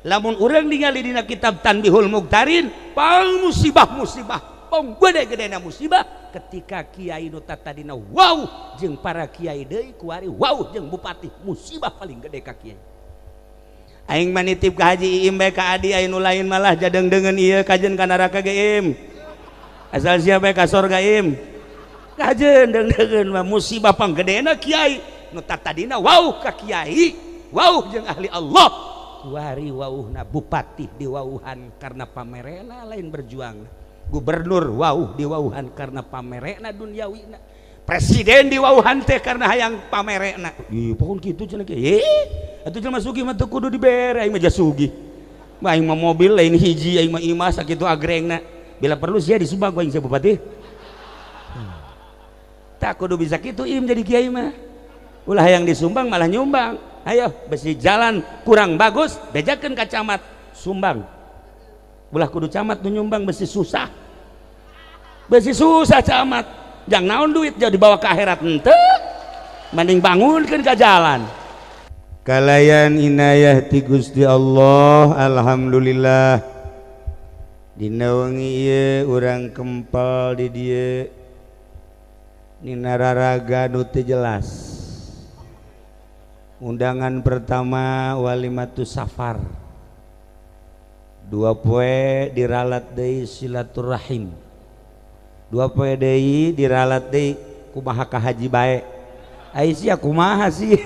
Lamun urang ningali dina kitab Tanbihul Muktarin, pang musibah-musibah, pang gede-gedena musibah ketika kiai nu tadina wow jeung para kiai deui kuari wow jeung bupati, musibah paling gede ka kiai. Aing mah nitip ka Haji Iim bae ka Adi, aya nu lain malah jadeng-dengeun ieu kajen ka neraka ge Im. Asal sia bae ka sorga Im. Kajen deung-deungeun mah musibah panggedena kiai nu tadina wow ka kiai, wow jeung ahli Allah. Kuari wauhna bupati diwauhan karena pamerena lain berjuang. Gubernur wauh diwauhan karena pamerena duniawina. Presiden diwauhan teh karena hayang pamerena. Ih, pokon kitu cenah ge. Atuh jelema sugih mah teu kudu dibere, aing mah sugih. Mah aing mah mobil lain hiji, aing mah imah sakitu agrengna. Bila perlu sia disumbang ku aing sia bupati. Tak kudu bisa kitu im jadi kiai mah. Ulah yang disumbang malah nyumbang. Ayo besi jalan kurang bagus, bejakeun ka camat, sumbang. Ulah kudu camat nu nyumbang, besi susah. Besi susah camat. Jang naon duit jauh dibawa ke akhirat henteu. Mending bangunkeun ka jalan. Kalayan inayah ti Gusti Allah, alhamdulillah. Dina wengi ieu urang kempel di dieu. Nina raraga nu teu jelas. Undangan pertama walimatus safar. Dua poe diralat deui silaturahim. Dua poe deui diralat deui kumaha ka haji bae. Ai sia kumaha sih?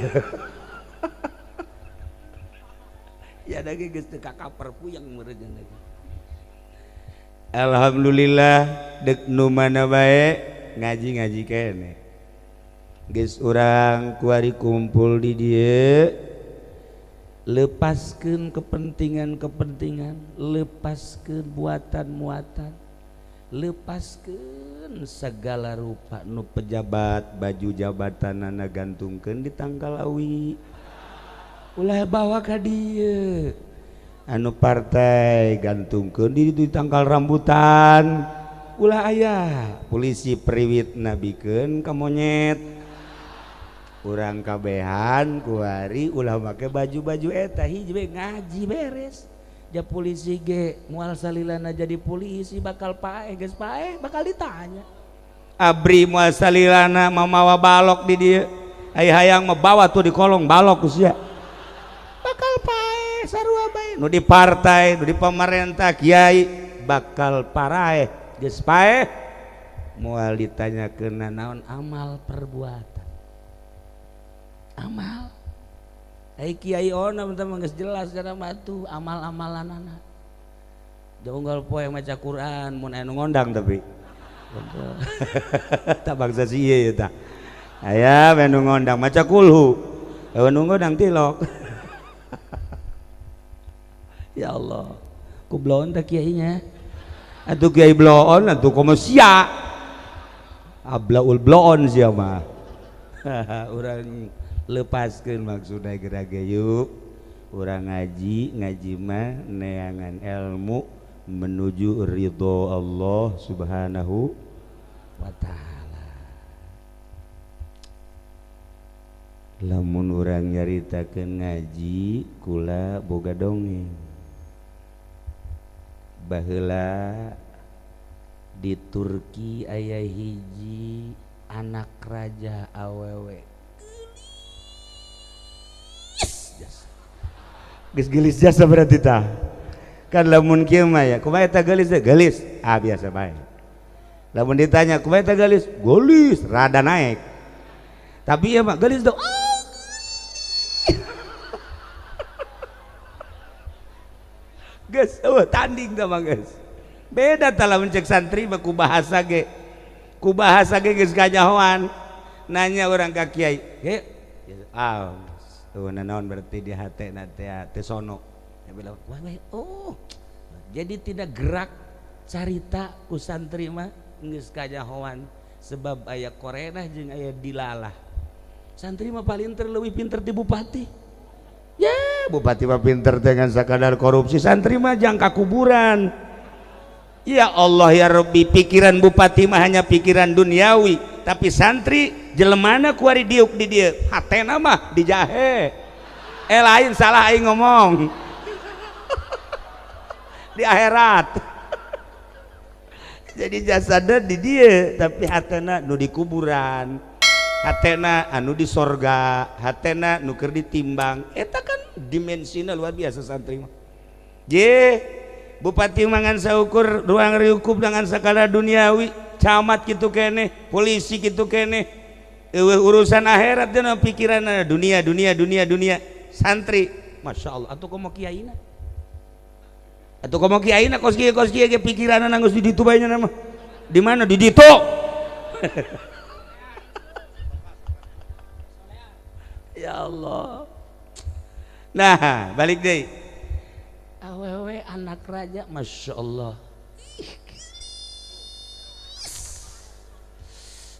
Ya da ge geus teu kakaper puyeng meureun lagi. Alhamdulillah dek nu mana bae ngaji-ngaji keneh. Geus urang kuari kumpul di dieu, lepaskeun kepentingan-kepentingan, lepaskeun buatan-muatan, lepaskeun segala rupa nu pejabat baju jabatanana gantungkeun di tangkal awi. Ulah bawa ka dieu. Anu partai gantungkeun di tangkal rambutan. Ulah aya polisi priwit nabikeun ka monyet. Urang kabehan kuari ulah make baju-baju eta hiji we ngaji beres. Ja polisi ge moal salilana jadi polisi bakal paeh, geus paeh bakal ditanya. Abri moal salilana mamawa balok di dieu. Ai hayang mah bawa tuh di kolong balok ku sia. Bakal paeh sarua bae. Nu di partai, nu di pemerintah, kiai bakal paraeh geus paeh moal ditanyakeun naon amal perbuatan. Amal. Ai kiai ona mah geus jelas kana mah tuh amal-amalanana. Jonggal poe maca Quran mun aya nu ngondang tapi. Tak bangsa si ieu tah. Aya we nu ngondang maca kulhu. Eueuh nu ngondang tilok. Ya Allah. Ku bloon teh kiainya. Atuh kiai bloon atuh komo sia. Ablaul bloon sia mah. Urang lepaskeun maksudna geura yuk. Urang ngaji, ngaji mah neangan ilmu menuju ridho Allah Subhanahu wa taala. Lamun urang nyaritakeun ngaji kula boga dongeng. Baheula di Turki aya hiji anak raja awewe. Geus geulis jasa berarti tah. Kan lamun kieu mah ya, kumaha eta geulis teh? Geulis. Ah biasa bae. Lamun ditanya kumaha eta geulis? Geulis, rada naik. Tapi ieu mah geulis dong. Geus eueuh tanding tah mah geus. Beda tah lamun cek santri mah ku bahasa ge. Ku bahasa ge geus kanyahoan. Nanya urang ka kiai, "Ge, ah naon berarti di hati teh sono." Ya bilang, wah, oh, jadi tidak gerak carita ku santri mah geus kanyahoan sebab aya korenah jeung aya dilalah. Santri mah paling leuwih pinter ti bupati. Ya, bupati mah pinter dengan sakadar korupsi, santri mah jangka kuburan. Ya Allah ya Rabbi, pikiran bupati mah hanya pikiran duniawi, tapi santri jelemana kuari diuk di dieu, hatena mah dijahe. Lain salah aing ngomong. Di akhirat. Jadi jasadna di dieu tapi hatena nu di kuburan, hatena anu di sorga, hatena nu keur ditimbang. Eta kan dimensina luar biasa santri mah. Je bupati mangan saukur ruang riukup dengan sakala duniawi, camat kitu keneh, polisi kitu keneh, eueuh urusan akhirat dina pikiranna dunia dunia dunia dunia. Santri Masya Allah atuh komo kiaina, atuh komo kiaina kos kieu ge pikiranna geus di ditu bae nya mah. Di mana di ditu? Ya Allah. Nah, balik deui. Awewe anak raja, Masya Allah.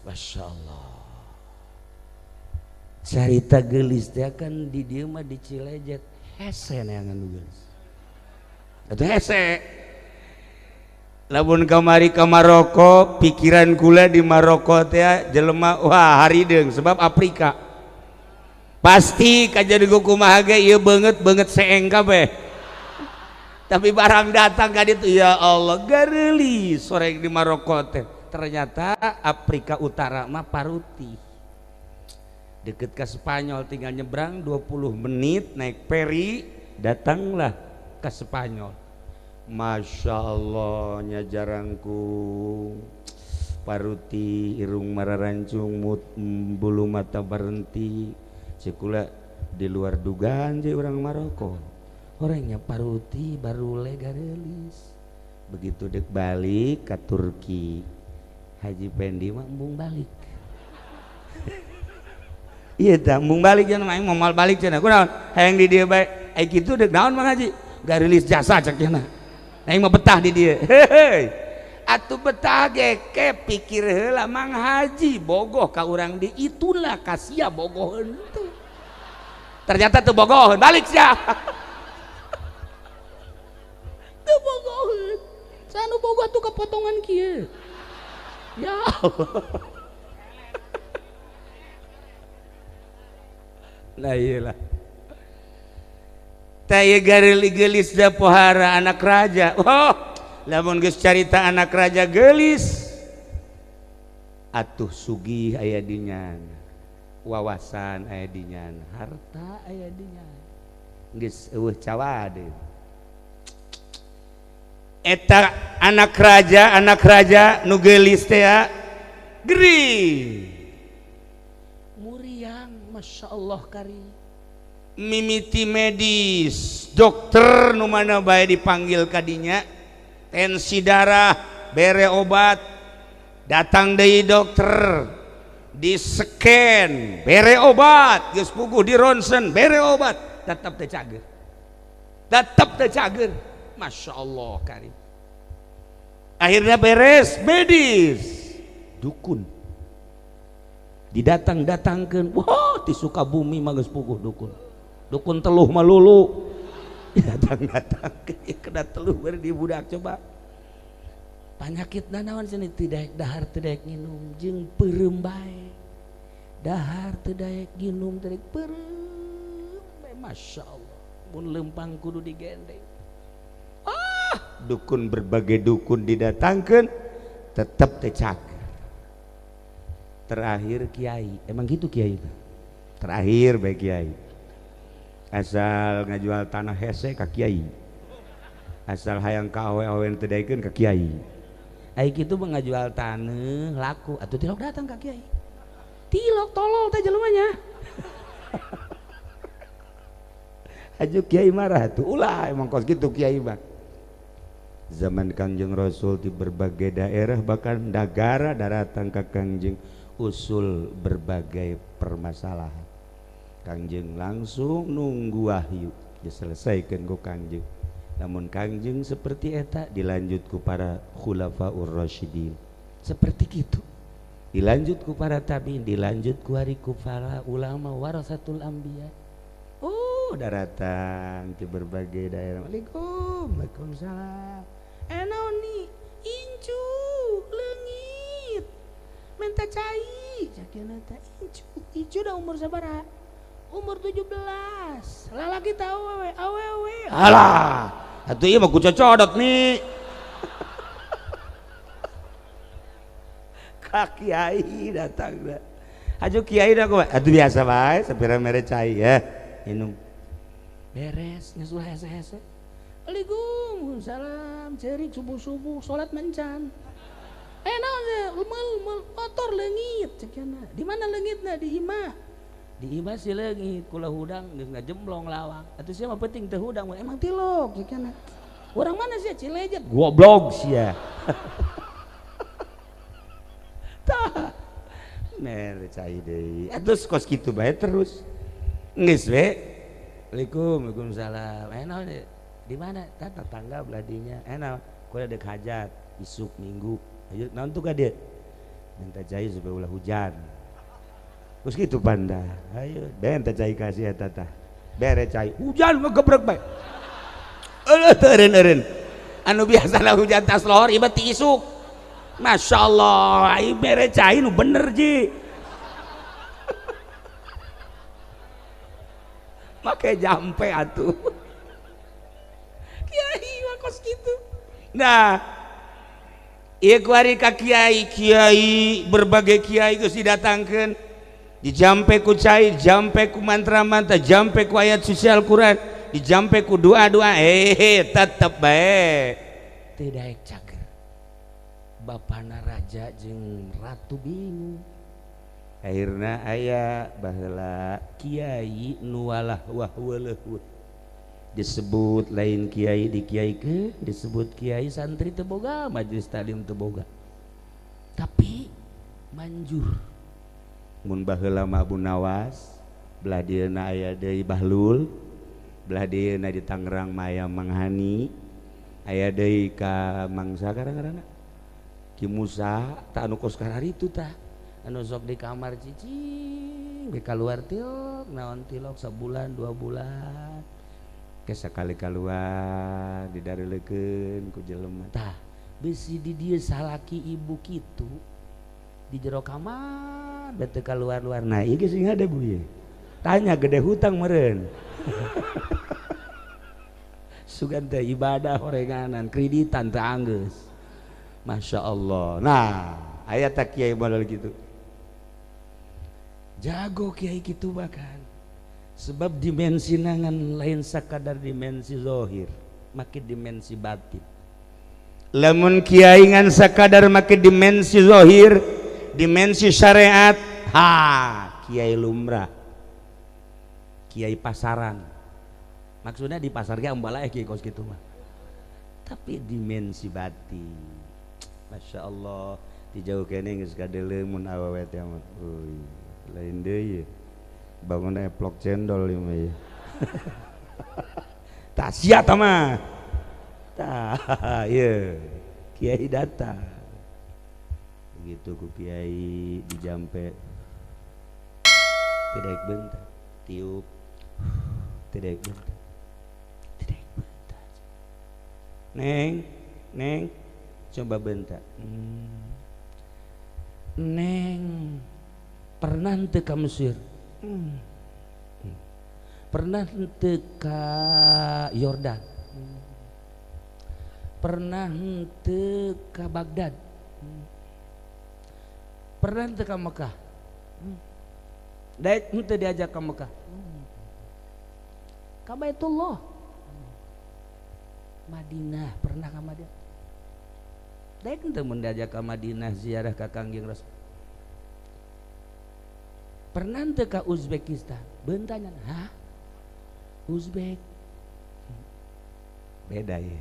Masya Allah. Carita geulis teh kan di dieu mah di Cilejet hese neangan nu geulis. Atuh hese. Lamun kamari ka Maroko, pikiran kula di Maroko teh jelema wah harideung sebab Afrika. Pasti kajian kumaha ge ieu beungeut-beungeut seeng kabeh. Tapi barang datang ka ditu ya Allah gareulis sore di Maroko teh. Ternyata Afrika Utara mah paruti. Deket ke Spanyol tinggal nyebrang 20 menit naik peri datanglah ke Spanyol. Masya Allah nya jarangku paruti irung mararancung bulu mata berhenti. Cekula di luar dugaan je orang Maroko orangnya paruti barule garelis. Begitu dek balik ke Turki Haji Pendi mah embung balik. Iya dah embung balik cenah aing moal balik cenah kunaon hayang di dieu bae ai kitu dek naon Mang Haji garelis jasa cek cenah aing mah betah di dieu. Heuy atuh betah ge ke pikir heula Mang Haji bogoh ka urang di itulah kasia bogoh henteu. Ternyata teu bogoheun balik sia. Teu bogoheun. Sanu bogoh tuh kepotongan kieu. Ya Allah. Nah iyalah. Tah ieu geulis da pohara anak raja. Oh, lamun geus carita anak raja geulis atuh sugih aya di nyana, wawasan aya di nyana, harta aya di nyana, geus eueuh cawade. Eta anak raja nu geulis teh gering muriang Masya Allah kari mimiti medis dokter nu mana bae dipanggil kadinya tensi darah bere obat datang deui dokter di scan bere obat geus puguh di ronsen bere obat tetap teu cager, tetap teu cager. Masya Allah karim. Akhirnya beres medis dukun didatang-datangkeun wah di Sukabumi mah geus puguh dukun dukun teluh malulu didatang-datangkeun kena teluh bari di budak coba panyakit naon cenah teu daek dahar teu daek nginum jeung peureum bae dahar teu daek nginum teu daek peureum bae. Masya Allah mun lempang kudu digendeng. Ah, dukun berbagai dukun didatangkeun tetep teu cager. Terakhir kiai, emang gitu kiai itu. Terakhir bae kiai. Asal ngajual tanah hese ka kiai. Asal hayang ka awe-awe teu daekeun ka kiai. Ai kitu mah ngajual tanah laku atuh tilok datang ka kiai. Tilok tolol teh jelemanya. Aju kiai marah tuh, ulah emang kos gitu kiai mah. Zaman Kangjeng Rasul di berbagai daerah bahkan negara daratan ka Kangjeng usul berbagai permasalahan. Kangjeng langsung nunggu wahyu diselesaikan ku Kangjeng. Namun Kangjeng seperti eta dilanjut ku para khulafaur rasyidin. Seperti gitu. Dilanjut ku para tabiin, dilanjut ku hari ku para ulama warasatul anbiya. Oh, daratan di berbagai daerah. Waalaikum, waalaikumsalam. Naon nih? Incu, leungit. Minta cai, cakena teh incu. Incu dah umur sabaraha? Umur 17. Lalaki teh awewe, awewe. Alah, Atuh ieu mah ku cocodot nih. Ka kiai datang dah. Aju kiai dah kumaha? Atuh biasa bae sapira mere cai ya. Minum. Beres geus ulah hese-hese. Assalamualaikum, salam, cerik subuh-subuh salat mencan. Naon teh? Mel motor leungit cek cenah. Di mana leungitna? Di imah. Di imah si leungit kula hudang geus ngajemblong lawang. Atuh sia mah penting teu hudang, emang tilok cek cenah. Urang mana sia Cilejet? Goblok sia. Tah. Mere cai deui. Atuh kos kitu bae terus. Geus we. Assalamualaikum, waalaikumsalam. Naon teh? Di mana? Tah tetangga beladinya. Naon? Kula deuk hajat isuk minggu. Ayo naon tuh ka dieu? Minta cai supaya ulah hujan. Terus gitu panda. Ayo benta cai kasih eta tah. Bere cai hujan ngegebrek bae. Eueuh teu eureun-eureun. Anu biasana hujan tas lohor ieu ti isuk. Masyaallah, ai bere cai nu bener ji. Make jampe atuh. Kiai mah kos kitu. Nah, ieu kuari ka kiai, kiai berbagai kiai geus didatangkeun. Dijampe ku cai, jampe ku mantra-mantra, jampe ku ayat suci Al-Qur'an, dijampe ku doa-doa, tetep bae teu daek cager. Bapana raja jeung ratu bingung. Akhirna aya baheula kiai nu walah wah weuleuh. Disebut lain kiai dikiaikeun, disebut kiai santri teu boga, majelis taklim teu boga. Tapi manjur. Mun baheula mah Abu Nawas, belah dieuna aya deui Bahlul, belah dieuna di Tangerang mah aya Mang Hani, aya deui ka Mangsa kadang-kadang Ki Musa, tah anu kos kararitu tah. Anu sok di kamar cicing, ge kaluar tilok, naon tilok sabulan 2 bulan. Ke sakali kaluar didareulekeun ku jelema. Tah, bisi di dieu salaki ibu kitu di jero kamar da teu kaluar-luar. Nah, ieu geus sing hade bu ieu. Tanya gede hutang meureun. Sugan teh ibadah horenganan, kreditan teu anggeus. Masya Allah. Nah, aya tak kiai model gitu. Jago kiai kitu bahkan. Sebab dimensi nangan lain sakadar dimensi zohir, makin dimensi batin. Lamun kiai ngan sakadar makin dimensi zohir, dimensi syariat, ha, kiai lumrah. Kiai pasaran. Maksudnya di pasar ge ambalae kiai kos kitu mah. Tapi dimensi batin. Masya Allah, di jauh kene geus kadeuleu mun awewe teh mah. Euy, lain deui. Bangun eplok cendol ieu mah ieu. Tah sia tah mah. Tah ieu kiai datang. Begitu ku kiai dijampe. Tidak bentar, tiup. Tidak bentar. Tidak bentar. Neng, neng, coba bentar. Neng, pernah teu ka Mesir? Pernah teu ka Yordan? Pernah teu ka Baghdad? Pernah teu ka Mekah? Daek henteu diajak ka Mekah? Ka Baitullah. Madinah, pernah ka Madinah? Daek henteu mun diajak ka Madinah ziarah ka Kangjeng Rasul. Pernah henteu ka Uzbekistan? Beuntanyan, hah? Uzbek. Beda ya.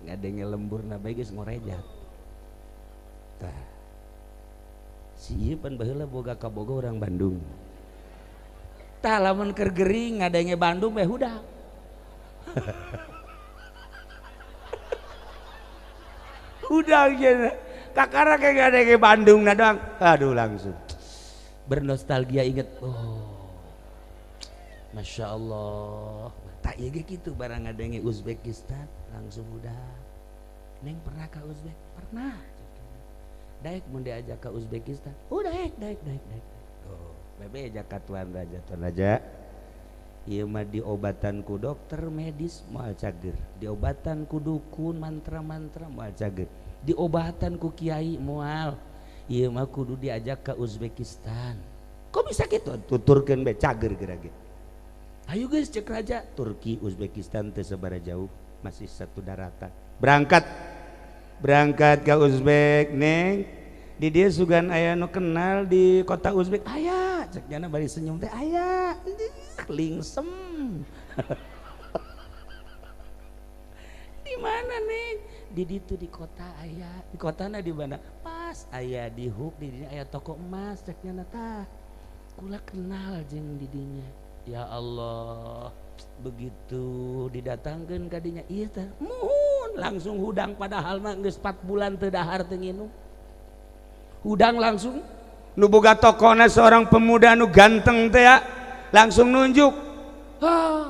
Ngadenge lemburna bae geus ngorejat. Tah. Si ieu pan baheula boga kaboga urang Bandung. Tah lamun keur gering ngadenge Bandung bae hudang. Hudang cenah. Kakara ke ngadenge Bandung na doang. Aduh langsung bernostalgia inget. Oh. Masya Allah. Tak ieu ge kitu barang ngadenge Uzbekistan langsung udah. Neng pernah ke Uzbek? Pernah. Daek mun diajak ke Uzbekistan. Oh daek daek daek daek. Oh, bebe ajak ka Tuan Raja, Tuan Raja. Ieu mah diobatan ku dokter medis moal cager, diobatan ku dukun mantra-mantra moal cager, diobatan ku kiai moal. Ieu mah kudu diajak ke Uzbekistan. Kok bisa gitu? Tuturkeun bae cager geura ge. Ayo geus cek raja, Turki Uzbekistan teu sabaraha jauh, masih satu daratan. Berangkat. Berangkat ke Uzbek, Neng. Di dia sugan aya nu kenal di kota Uzbek. Aya, cek jana bari senyum teh aya. Lingsem. Di mana, Neng? Di ditu di kota aya. Di kotana di mana? Pas aya di huk di dinya aya toko emas cek nyana tah. Kula kenal jeung di dinya. Ya Allah, begitu didatangkeun ka dinya ieu teh muhun langsung hudang padahal mah geus 4 bulan teu dahar teu nginum. Hudang langsung nu boga tokona seorang pemuda nu ganteng teh ya, langsung nunjuk. Ha.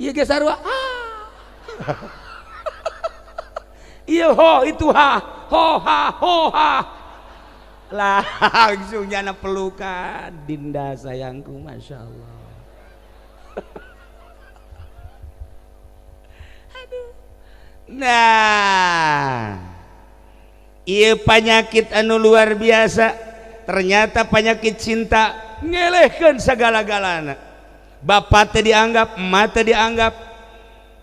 Ieu ge sarua. Ha. Ieu ho itu ha, ho ha ho ha. Langsung nyana pelukan, Dinda sayangku, masya Allah. Aduh. Nah, iya penyakit anu luar biasa. Ternyata penyakit cinta ngelehkeun segala-galana. Bapak teh dianggap, emak teh dianggap,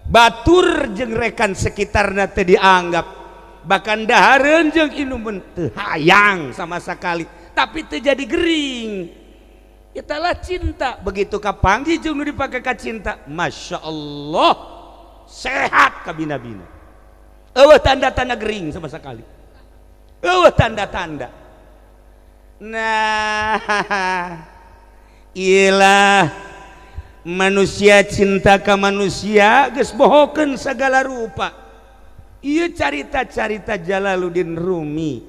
batur jeung rekan sekitarna teh dianggap. Bahkan dahareun jeung inuman teu hayang sama sekali, tapi teu jadi gering. Italah cinta. Begitu kapanggih jeung nu dipake ka cinta, masya Allah, sehat kabina-bina. Eueuh tanda-tanda gering sama sekali. Eueuh tanda-tanda. Nah, iyalah manusia cinta ka manusia geus bohokeun segala rupa. Ieu carita-carita Jalaluddin Rumi.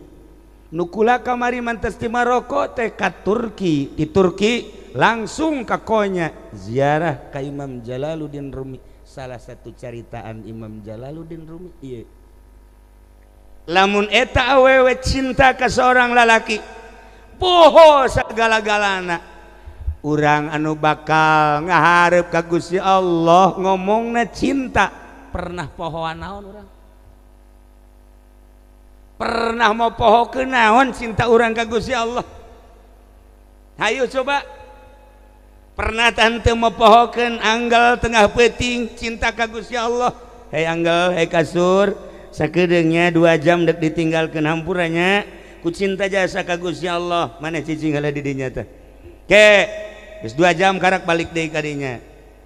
Nu kula kamari mantes ti Maroko teh ka Turki, di Turki langsung ka Konya ziarah ka Imam Jalaluddin Rumi. Salah satu caritaan Imam Jalaluddin Rumi ieu. Lamun eta awewe cinta ka seorang lalaki, poho segala-galana. Urang anu bakal ngahareup ka Gusti Allah ngomongna cinta, pernah pohoan naon urang? Pernah mau poho ke naon cinta urang ka Gusti Allah? Hayu coba. Pernah tante mau pohokeun anggal tengah peuting cinta ka Gusti Allah? Hei anggal, hei kasur, sakedeungnya 2 jam dek ditinggalkeun hampuranya ku cinta jasa ka Gusti Allah. Maneh cicing heula di dinya teh. Ke, geus 2 jam karak balik deui ka dinya.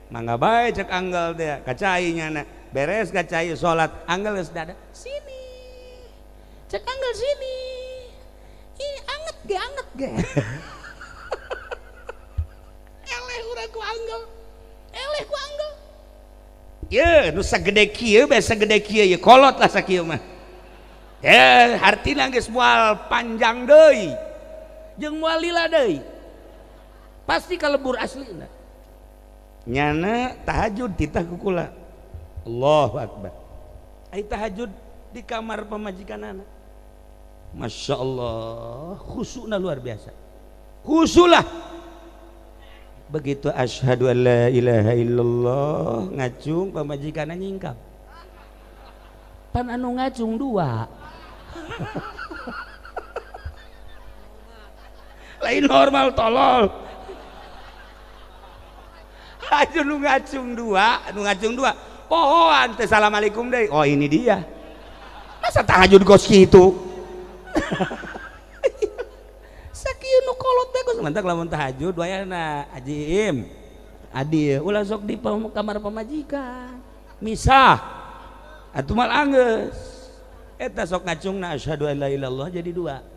Mangga bae cek anggal teh, ka cai nyana. Beres ka cai salat, anggal geus dada. Sini. Cek anggal sini. Ih, anget ge, anget ge. Eleh urang ku anggal. Eleh ku anggal. Ye, nu sagede kieu bae sagede kieu ye kolot lah sakieu mah. Eh, hartina geus moal panjang deui. Jeung moal lila deui. Pasti kalebur aslina. Nyana tahajud titah ku kula. Allahu akbar. Ai tahajud di kamar pamajikanana. Masya Allah, khusyukna luar biasa. Khusyulah. Begitu asyhadu an la ilaha illallah, ngacung pamajikanna nyingkap. Pan anu ngacung 2. Lain normal tolol. Aja nu ngacung 2, nu ngacung 2. Pohoan teh assalamualaikum deui. Oh ini dia. Masa tahajud kos kitu? Sakieu nu kolot teh geus mantak lamun tahajud wayahna Haji Im. Adi ulah sok di kamar pamajikan. Misah. Atuh mal anggeus. Eta sok ngacungna asyhadu an la ilaha illallah jadi 2.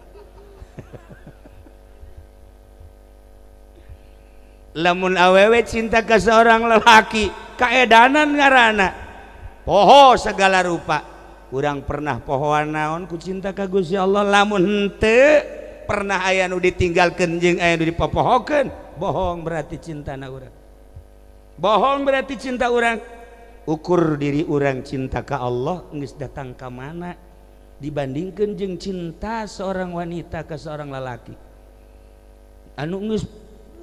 Lamun awewe cinta ka seorang lelaki, kaedanan ngaranna. Poho segala rupa. Urang pernah pohoan naon ku cinta ka Gusti Allah, lamun henteu pernah aya nu ditinggalkeun jeung aya nu dipopohokeun, bohong berarti cintana urang. Bohong berarti cinta urang. Ukur diri urang cinta ka Allah geus datang ka mana dibandingkeun jeung cinta seorang wanita ke seorang lelaki. Anu geus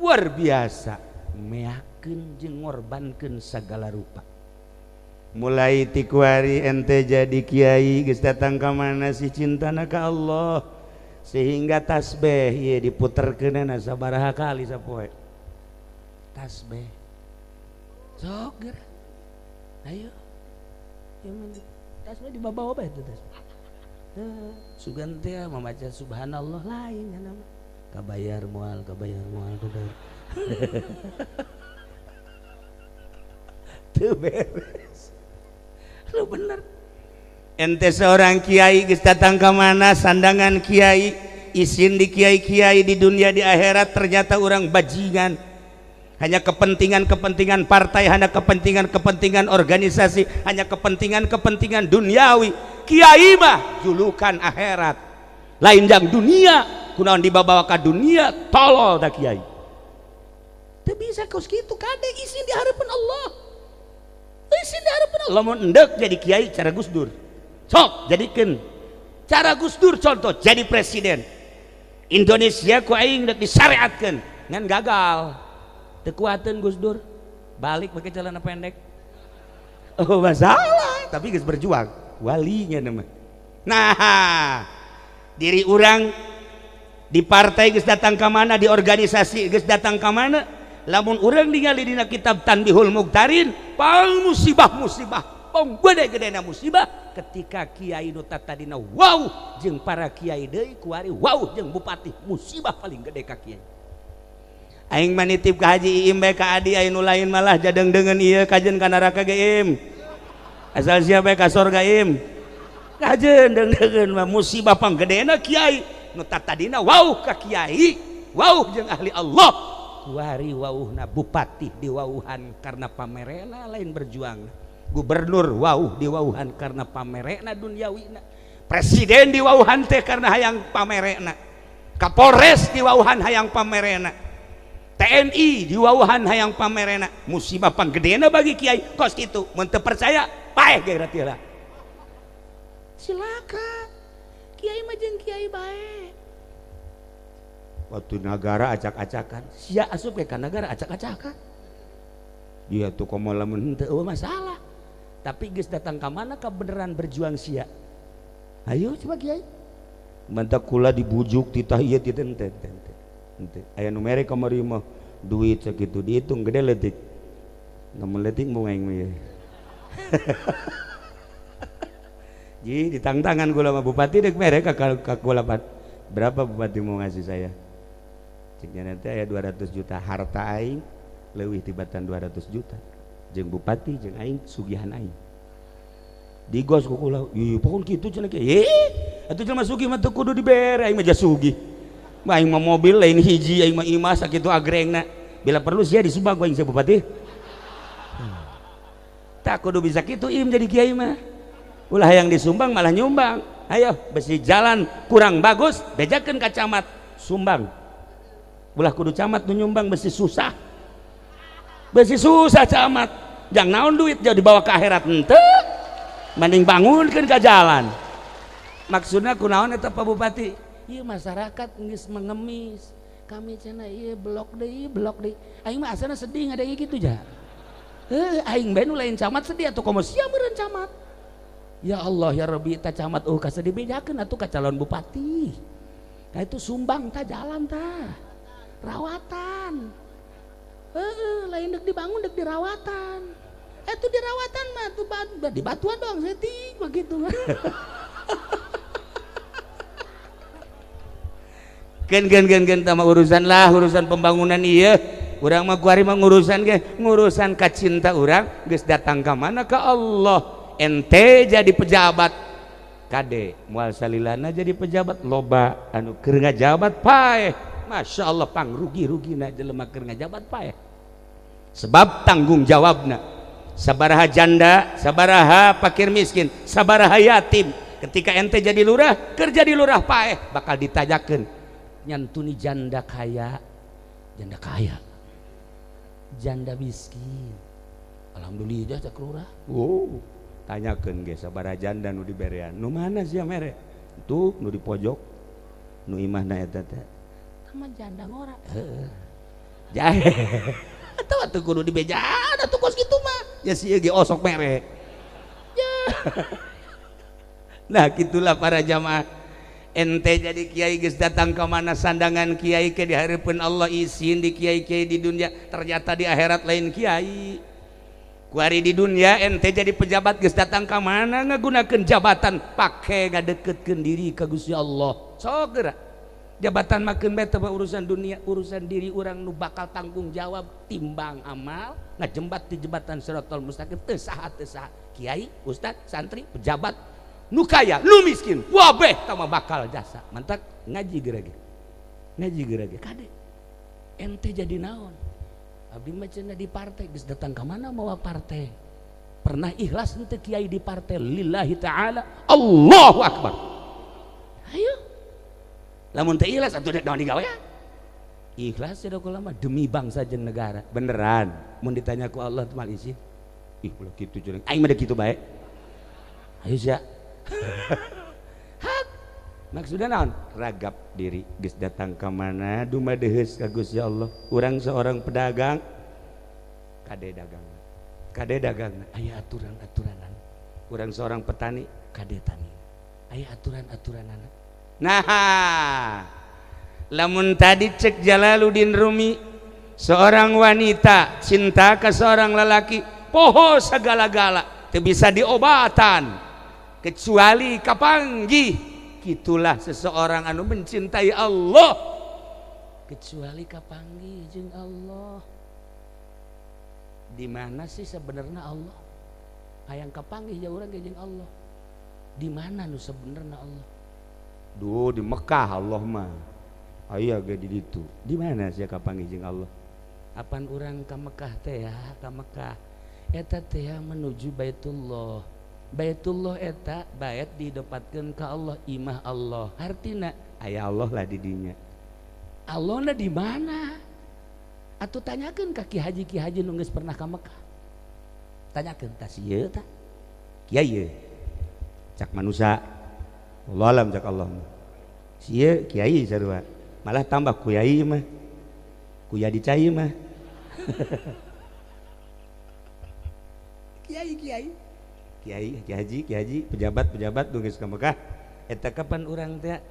luar biasa meak. Nyadiakeun jeung ngorbankeun sagala rupa. Mulai ti kuari ente jadi kiai geus datang ka mana si cintana ka Allah sehingga tasbih ieu diputerkeunana sabaraha kali sapoe. Tasbih. Sok geura. Ayo. Tasbih dibawa bae teh tasbih. Sugan teh membaca subhanallah lain ya nama. Kabayar moal, kabayar moal, kabayar. Teu beres. Lu bener. Ente seorang kiai geus datang ka mana sandangan kiai, isin di kiai-kiai di dunia di akhirat ternyata orang bajingan. Hanya kepentingan-kepentingan partai, hanya kepentingan-kepentingan organisasi, hanya kepentingan-kepentingan duniawi. Kiai mah julukan akhirat. Lain jang dunia, kunaon dibawa ka dunia, tolol da kiai. Teu bisa kos kitu kade isin di harapan Allah. Isin di harapan Allah. Lamun endek jadi kiai cara Gus Dur. Sok jadikeun cara Gus Dur contoh jadi presiden. Indonesia ku aing dek disyariatkeun, ngan gagal. Teu kuateun Gus Dur, balik pakai celana pendek. Oh masalah, tapi geus berjuang, walinya nama. Nah, diri urang di partai geus datang ka mana, di organisasi geus datang ka mana, lamun urang ningali dina kitab Tanbihul Muktarin, pang musibah-musibah, pang gede-gedena musibah ketika kiai nu tadina wow jeung para kiai deui kuari wow jeung bupati, musibah paling gede ka kiai. Aing mah nitip ka Haji Iim bae ka Adi, aing nu lain malah jadeng-dengeun ieu kajen ka neraka ge Im. Asal sia bae ka sorga Im. Kajen deung-deungeun mah musibah panggedena kiai nu tadina wow ka kiai, wow jeung ahli Allah. Kuari wauhna bupati diwauhan karena pamerena lain berjuang. Gubernur wauh diwauhan karena pamerena duniawina. Presiden diwauhan teh karena hayang pamerena. Kapolres diwauhan hayang pamerena. TNI diwauhan hayang pamerena. Musibah panggedena bagi kiai kos kitu. Mun teu percaya paeh ge lah. Silakan. Kiai mah jeung kiai bae. Waktu nagara acak-acakan, sia asup ke nagara acak-acakan. Dia tuh komo lamun henteu eueuh masalah. Tapi geus datang ka mana ka beneran berjuang sia. Ayo coba kiai. Mantak kula dibujuk titah ieu titah henteu henteu. Henteu. Aya nu mere kamari mah duit sakitu dihitung gede leutik. Lamun leutik mau aing mah ieu. Ji ditangtangan kula mah bupati deuk mere ka kula berapa bupati mau ngasih saya? Ceknya nanti aya 200 juta harta aing leuwih tibatan 200 juta. Jeung bupati jeung aing sugihan aing. Digos ku kula, ieu pokon kitu cenah kieu. Atuh jelema sugih mah teu kudu dibere aing mah sugih. Mah aing mah mobil lain hiji aing mah imah sakitu agrengna. Bila perlu sia disumbang ku aing sia bupati. Tak kudu bisa kitu im jadi kiai mah. Ulah yang disumbang malah nyumbang. Ayo besi jalan kurang bagus bejakeun ka camat sumbang. Ulah kudu camat nu nyumbang besi susah. Besi susah camat. Jang naon duit jauh dibawa ke akhirat henteu. Mending bangunkeun ka jalan. Maksudna kunaon eta Pak Bupati? Ieu masyarakat geus mengemis. Kami cenah ieu blok deui, blok deui. Aing mah asana sedih ngadenge kitu ja. Heuh aing bae nu lain camat sedih atuh komo sia meureun camat. Ya Allah ya Rabbi ta camat eueuh ka sedih bejakeun atuh ka calon bupati. Ka itu sumbang ta jalan ta. Rawatan. Heeh, lain dek dibangun dek dirawatan. Itu dirawatan mah tuh di batuan doang setik begitu. Gen gen gen gen tama urusan lah urusan pembangunan iya. Urang mah kuari mah ngurusan ge ngurusan ka cinta urang geus datang ka mana ka Allah. Ente jadi pejabat kade moal salilana jadi pejabat loba anu keur ngajabat paeh. Masya Allah pang rugi-rugina jelema keur ngajabat paeh. Sebab tanggung jawabna sabaraha janda, sabaraha fakir miskin, sabaraha yatim. Ketika ente jadi lurah, keur jadi lurah paeh bakal ditajakeun. Nyantuni janda kaya, janda kaya, janda miskin. Alhamdulillah cak lurah. Oh, tanyakeun ge sabaraha janda nu diberean. Nu mana sia mere? Tuh nu di pojok, nu imahna eta teh. Sama janda ngora. Heeh. Jahe. Eta teu kudu dibejaan atuh kos kitu mah. Ya si ieu ge osok mere. Ya. Nah, gitulah para jamaah. Ente jadi kiai geus datang ke mana sandangan kiai ke di hareupeun Allah isin di kiai-kiai di dunia, ternyata di akhirat lain kiai. Kuari di dunia ente jadi pejabat geus datang ka mana ngagunakeun jabatan pake ngadeketkeun diri ka Gusti Allah. Sok geura. Jabatan makeun bae teh urusan dunia, urusan diri urang nu bakal tanggung jawab timbang amal ngajembat di jembatan Siratal Mustaqim teu saha teu saha. Kiai, ustad, santri, pejabat nu kaya, nu miskin, wabeh tama bakal jasa. Mantak ngaji geura ge. Ngaji geura ge kade. Ente jadi naon? Abdi mah cenah di partai geus datang ka mana mawa partai. Pernah ikhlas henteu kiai di partai lillahi ta'ala. Allahu akbar. Ayo. Lamun teu ikhlas atuh dek naon digawe? Ikhlas cenah kula mah demi bangsa jeung negara. Beneran mun ditanya ku Allah teh mal isi. Ih ulah kitu cenah. Aing mah kitu bae. Ayo sia. Hak. Maksudna naon? Ragap diri geus datang ka mana dumadeheus ka Gusti Allah. Urang seorang pedagang kade dagang. Kade dagang aya aturan-aturanan. Urang seorang petani kade tani. Aya aturan-aturanana. Nah, lamun tadi cek Jalaluddin Rumi, seorang wanita cinta ke seorang lelaki poho segala-gala teu bisa diobatan kecuali kapanggih. Gitulah seseorang anu mencintai Allah kecuali kapanggih jeung Allah. Di mana sih sebenarnya Allah? Hayang kapanggih ya urang ge jeung Allah. Di mana nu sebenarnya Allah? Duh, di Mekah Allah mah. Aya ge di ditu. Di mana sia kapanggih jeung Allah? Apan urang ka Mekah teh ya, ka Mekah. Eta teh menuju Baitullah. Baitullah eta bait didapatkeun ka Allah, imah Allah. Artina aya Allah lah di dinya. Allahna di mana? Atuh tanyakeun ka ki haji nu geus pernah ka Mekah. Tanyakeun tah ieu tah. Kiai ye. Cak manusa. Allah alam cak Allah. Sieu kiai sarua. Malah tambah kuyai mah. Kuya dicai mah. Kiai kiai. Kiai, kiai haji, pejabat-pejabat nu geus ka Mekah. Eta kapan urang teh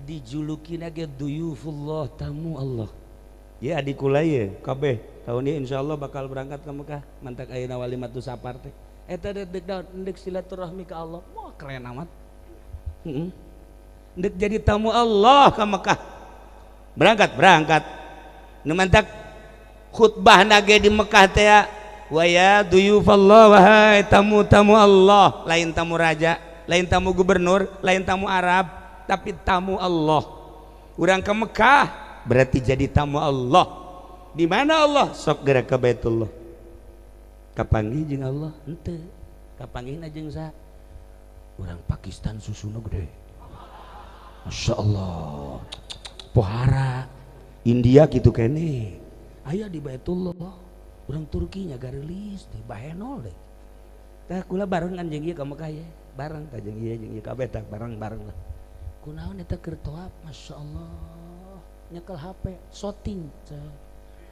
dijulukina ge duyufullah, tamu Allah. Ya adik kula ye kabeh tahun ieu insyaallah bakal berangkat ke Mekah. Mantak ayeuna walimatu safar teh. Eta deuk deuk silaturahmi ka Allah. Wah keren amat. Heeh. Deuk jadi tamu Allah ka Mekah. Berangkat, berangkat. Nu mantak khutbahna ge di Mekah teh wa ya duyufallah, wahai tamu-tamu Allah, lain tamu raja, lain tamu gubernur, lain tamu Arab, tapi tamu Allah. Urang ke Mekah berarti jadi tamu Allah. Di mana Allah? Sok gerak ke Baitullah. Kapanggih jeung Allah? Henteu. Kapanggihna jeung saha? Urang Pakistan susuna gede. Masya Allah. Pohara. India gitu kene. Aya di Baitullah. Urang Turki nya garelis deh, bahenol deh. Tah kula bareng anjing ieu ka Mekah ye, bareng tah jeung ieu kabeh tah bareng-bareng lah. Kunaon eta keur tawaf, Masya Allah. Nyekel HP, shooting.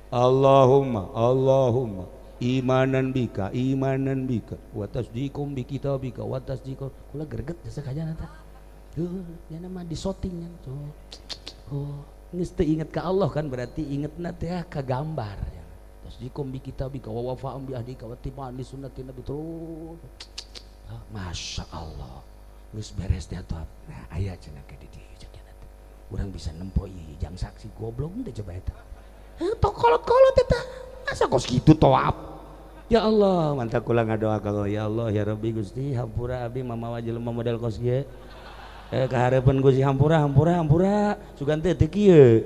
Allahumma, Allahumma imanan bika, imanan bika, wa tasdiqum bi kitabika, wa tasdiqum. Kula greget jasa kajana tah. Heuh, nya mah di shooting nya tuh. Oh, geus teu inget ka Allah kan berarti ingetna teh ka gambar. Tasdiqum bi kitabika wa wafa'um bi ahdika wa ittiba'an li sunnati nabi terus. Masya Allah. Geus beres teh atuh. Nah, aya cenah ke di dieu cek nya teh. Urang bisa nempo ieu jang saksi goblok teh coba eta. Heuh, tok kolot-kolot eta. Masa kos kitu tawaf? Ya Allah, mantap kula ngadoa ka Allah, ya Allah ya Rabbi Gusti hampura abdi mamawa jelema model kos kieu. Kahareupeun Gusti hampura hampura hampura sugan teh teu kieu.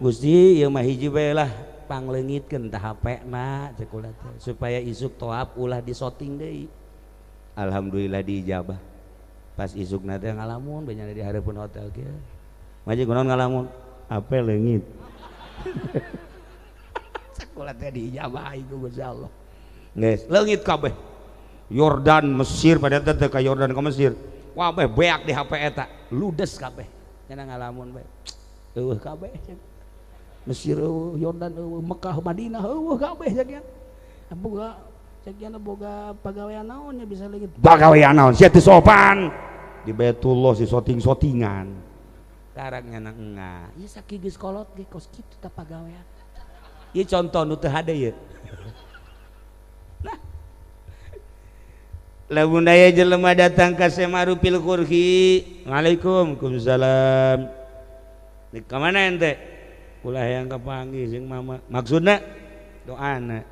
Gusti ieu mah hiji bae lah pangleungitkeun tah HP-na cek kula teh supaya isuk tawaf ulah disoting deui. Alhamdulillah diijabah. Pas isukna teh ngalamun bae di hareupeun hotel kieu. Maji kunaon ngalamun? HP leungit. Cek kula teh diijabah ku Gusti Allah. Geus leungit kabeh. Yordan Mesir pada teh ka Yordan ka Mesir. Wabeh beak di HP eta, ludes kabeh. Cenah ngalamun bae. Eueuh kabeh. Mesir eueuh, Yordan eueuh, Mekah, Madinah eueuh kabeh sakian. Boga sakian boga pagawean naon nya bisa leungit. Pagawean naon sia teu sopan. Di Baitullah si soting-sotingan. Karangnya na engah. Ieu sakieu geus kolot ge kos kitu tah pagawean. Ieu contoh nu teu hade ieu. Nah. Lamun aya jelema datang ka Semarupil Kurhi, Waalaikumsalam. Di ka mana ente? Ulah yang kapanggih jeung mama. Maksudna doana.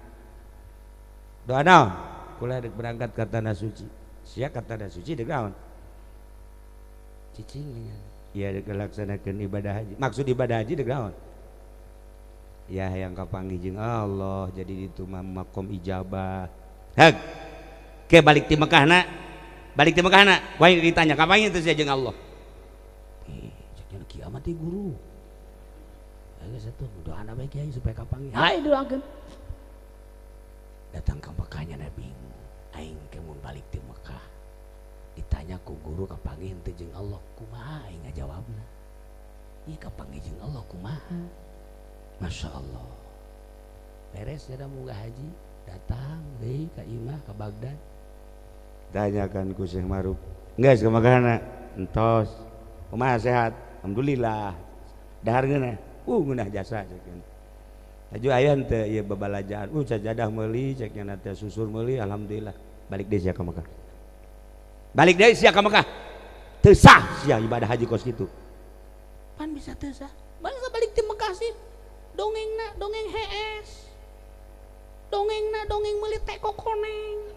Doa naon? Kula dek berangkat ka tanah suci. Sia ka tanah suci dek naon? Cicing nya. Iya dek laksanakeun ibadah haji. Maksud ibadah haji dek naon? Ya yang kapanggih jeung Allah jadi itu mah makom ijabah. Hek. Ke balik ti Mekahna. Balik ti Mekahna. Wae ditanya kapanggih teh sia jeung Allah? Cek kiamat teh guru. Geus atuh doana bae kiai supaya kapanggih. Hae doakeun. Datang ke Mekahnya Nabi aing ke mun balik ti Mekah. Ditanya ku guru kapanggih henteu jeung Allah kumaha aing ngajawabna. Ieu kapanggih jeung Allah kumaha? Masya Allah. Beres dah munggah haji, datang deui ka imah ka Baghdad. Tanyakan ku Syekh Maruf. Geus ka Mekahna? Entos. Kumaha sehat? Alhamdulillah. Dahar ngeunah? Ngeunah jasa cek. Laju aya henteu ieu babalajaan. Sajadah meuli cek nya teh susur meuli alhamdulillah. Balik deui sia ka Mekah. Balik deui sia ka Mekah. Teu sah sia ibadah haji kos kitu. Pan bisa teu sah. Bangsa balik ti Mekah sih. Dongengna dongeng hees. Dongengna dongeng meuli teko koneng.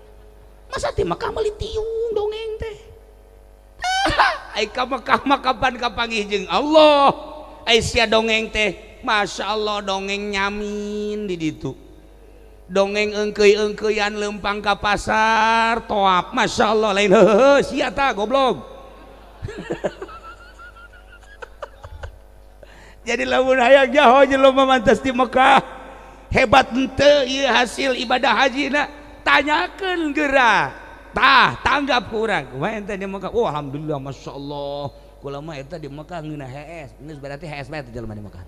Masa ti Mekah meuli tiung dongeng teh. Ai ka Mekah mah kapan kapanggih jeung Allah. Ai sia dongeng teh Masya Allah dongeng nyamin di ditu. Dongeng engkeuy-engkeuyan lempang ka pasar toap. Masya Allah lain heuheuh sia tah goblok. Jadi lamun hayang jaho jelema mantas di Mekah hebat henteu ieu hasil ibadah hajina tanyakeun geura. Tah tanggap ku urang. Kumaha ente di Mekah? Oh alhamdulillah Masya Allah. Kula mah eta di Mekah ngeunah hees. Geus berarti hees bae teh jelema di Mekah.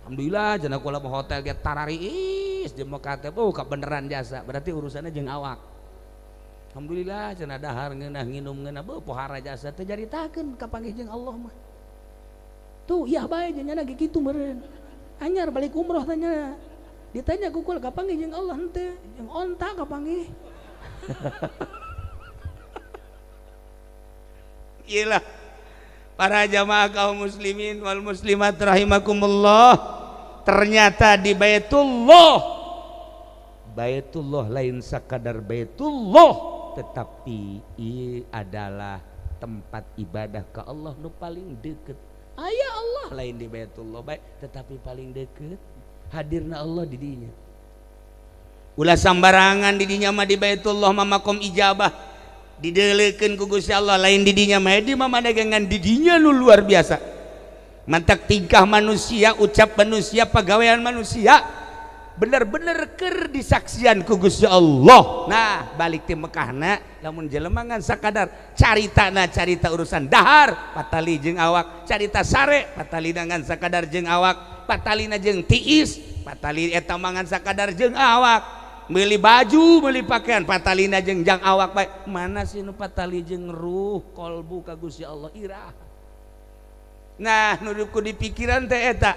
Alhamdulillah cenah kula mah hotel ge tarariis di Mekah teh oh kabeneran jasa. Berarti urusannya jeung awak. Alhamdulillah cenah dahar ngeunah nginum ngeunah beuh pohara jasa teh jaritakeun kapanggih jeung Allah mah. Tuh iya bae nya ge kitu meureun. Anyar balik umroh tanya. Ditanya ku kula kapanggih jeung Allah henteu, jeung onta kapanggih. Iyalah para jamaah kaum muslimin wal muslimat rahimakumullah, ternyata di Baitullah, Baitullah lain sakadar Baitullah, tetapi ia adalah tempat ibadah ke Allah nu paling deket. Aya Allah lain di Baitullah baik, tetapi paling deket hadirna Allah di dinya. Ulah sambarangan di dinya mah di Baitullah mah makom ijabah. Didelekeun ku Gusti Allah lain di dinya mah di mah dagangan di dinya nu luar biasa. Mantak tingkah manusia, ucap manusia, pagawean manusia bener-bener keur disaksian ku Gusti Allah. Nah, balik ti Mekahna lamun jelema ngan sakadar caritana carita urusan dahar patali jeung awak, carita sare patalina ngan sakadar jeung awak, patalina jeung tiis, patali eta mah ngan sakadar jeung awak. Meuli baju, meuli pakaian, patalina jeung jang awak bae. Mana sih nu patali jeung ruh kolbu ka Gusti Allah irah. Nah, nu ku dipikiran teh eta.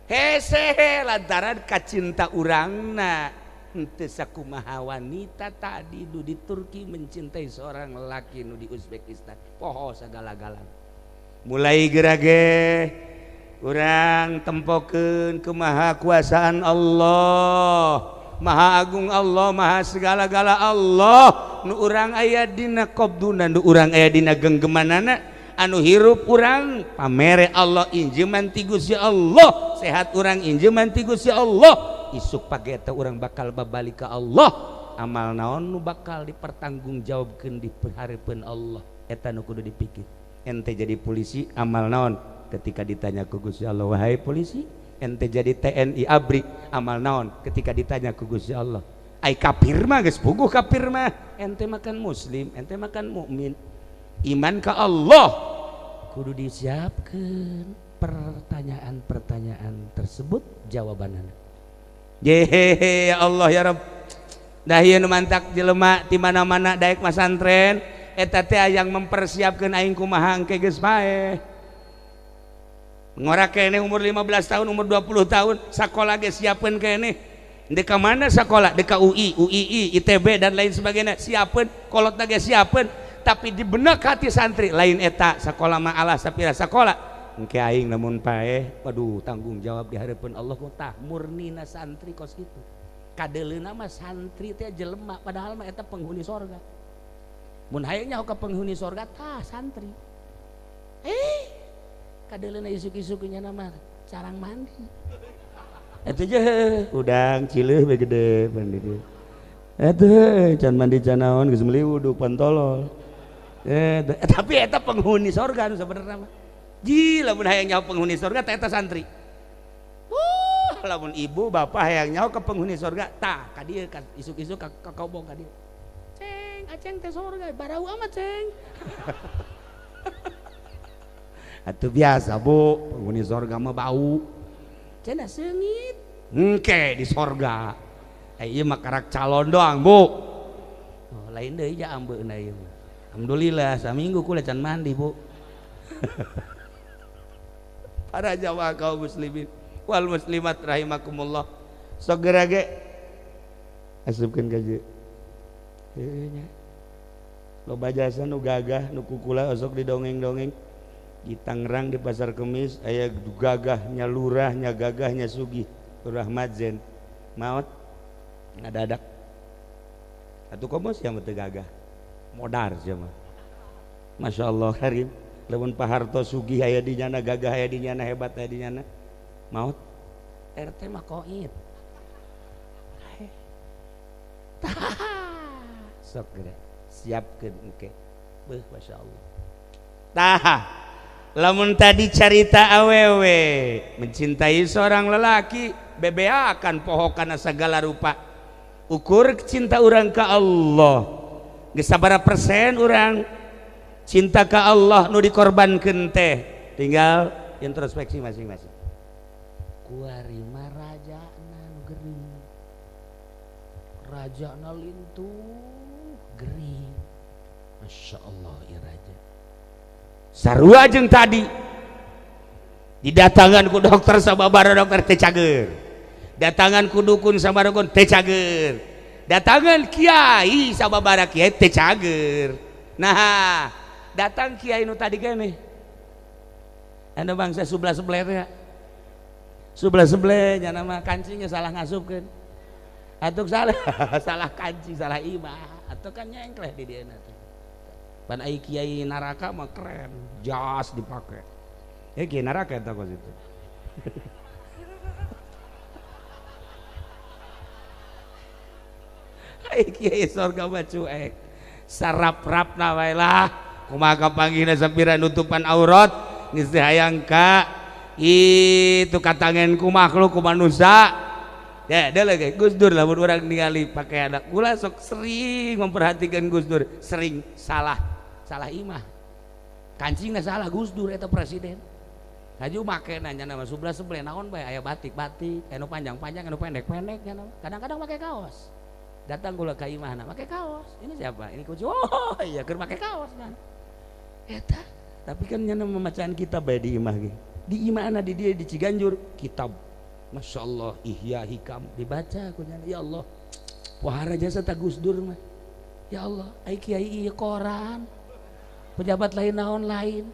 Hese lantaran kacinta urangna henteu sakumaha wanita tadi nu di Turki mencintai seorang lelaki nu di Uzbekistan. Poho sagala-galana. Mulai gerage urang tempokeun kumaha kuasaan Allah. Maha Agung Allah, Maha segala-gala Allah. Nu urang aya dina qabduna, nu urang aya dina genggemanana, anu hirup urang pamere Allah injeman ti Gusti Allah, sehat urang injeman ti Gusti Allah. Isuk pagi eta urang bakal babalik ka Allah. Amal naon nu bakal dipertanggungjawabkeun di hareupeun Allah. Eta nu kudu dipikir. Ente jadi polisi amal naon ketika ditanya ku Gusti Allah, wahai polisi, ente jadi TNI ABRI amal naon ketika ditanya ku Gusti Allah. Ai kafir mah geus puguh kafir mah, ente makan muslim, ente makan mukmin. Iman ka Allah kudu disiapkeun. Pertanyaan-pertanyaan tersebut jawabanana. Jehehe ya Allah ya Rabb. Dah ieu nu mantak jelema ti mana-mana daek masantren eta teh yang mempersiapkeun aing kumaha engke geus paeh. Ngora keneh umur 15 tahun, umur 20 tahun, sakola ge siapkeun keneh. Dek ka mana sakola? Dek ka UI, UII, ITB dan lain sebagainya. Siapkeun, kolotna ge siapkeun, tapi di benak hati santri lain eta sakola mah alah sapira sakola. Engke aing lamun paeh, waduh tanggung jawab di hadapan Allah kok tah murnina santri kos kitu. Kadeleuna mah santri teh jelema padahal mah eta penghuni sorga. Mun hayang nyaho ka penghuni sorga tah santri. Kadeleuna isuk-isuk nya mah carang mandi. Eta je udang cileuh we gede mandi dieu. Eta can mandi can naon geus meuli wudhu pantolol. Tapi eta penghuni sorga nu sabenerna mah. Ji lamun hayang nyaho penghuni sorga tah eta santri. Lamun ibu bapak hayang nyaho ke penghuni sorga tah ka dieu ka isuk-isuk ka kobong ka dieu. Ceng, aceng teh sorga barau amat ceng. Atuh biasa bu, penghuni sorga mah bau. Cenah seungit. Engke di sorga. Ieu mah karak calon doang bu. Oh, lain deui ja ambeuna ieu mah. Alhamdulillah saminggu kula can mandi bu. Para jamaah kaum muslimin wal muslimat rahimakumullah. Sok geura ge asupkeun ka dieu. Heuh nya. Loba jasa nu gagah nu kukula osok didongeng-dongeng. Di Tangerang di Pasar Kemis aya gagahnya lurahnya gagahnya sugih lurah Madzen maot ngadadak atuh komo sia mah teu gagah modar sia mah. Masya Allah karim lamun Pak Harto sugih aya di nyana gagah aya di nyana hebat aya di nyana maot RT mah koit. Sok geura siapkeun engke beuh Masya Allah. Tah lamun tadi carita awewe mencintai seorang lelaki bebea akan poho kana segala rupa. Ukur cinta urang ka Allah geus sabaraha persen urang cinta ka Allah nu dikorbankeun teh tinggal introspeksi masing-masing. Kuari mah rajana nu gering, rajana lintuh gering. Masya Allah ieu raja. Sarua jeung tadi didatangan ku dokter sababara dokter teh cager, datangan ku dukun sababara dukun teh cager, datangan kiai sababara kiai teh cager. Nah datang kiai nu tadi keneh anu bangsa sebelah-sebelah teh sebelah-sebelah nya nama kancingnya salah ngasupkeun atuh salah salah kancing salah imah atuh kan nyengkleh di dieu teh. Pan ai kiai neraka mah keren, jas dipake. Ya kiai neraka eta kos itu. Ai kiai sorga mah cuek. Sarap-rapna wae lah. Kumaha kapanggihna sapira nutupan aurat geus teu hayang ka itu katangen ku makhluk ku manusia. Ya, ada lagi Gus Dur lamun urang ningali pakaian kula sok sering memperhatikan Gus Dur, sering salah salah imah. Kancingna salah Gus Dur eta presiden. Haju make nanya nama sebelah-sebelah naon bae aya batik-batik, anu panjang-panjang, anu pendek-pendek nya. Kadang-kadang make kaos. Datang kula ka imahna make kaos. Ini siapa? Ini kunci. Oh, iya keur make kaos kan. Eta, tapi kan nya memacaan kitab bae di imah ge. Di imahna di dieu di Ciganjur kitab. Masya Allah, Ihya Hikam dibaca ku nya. Ya Allah, wahara jasa ta Gus Dur mah. Ya Allah, ai kiai ieu koran. Pejabat lain naon lain.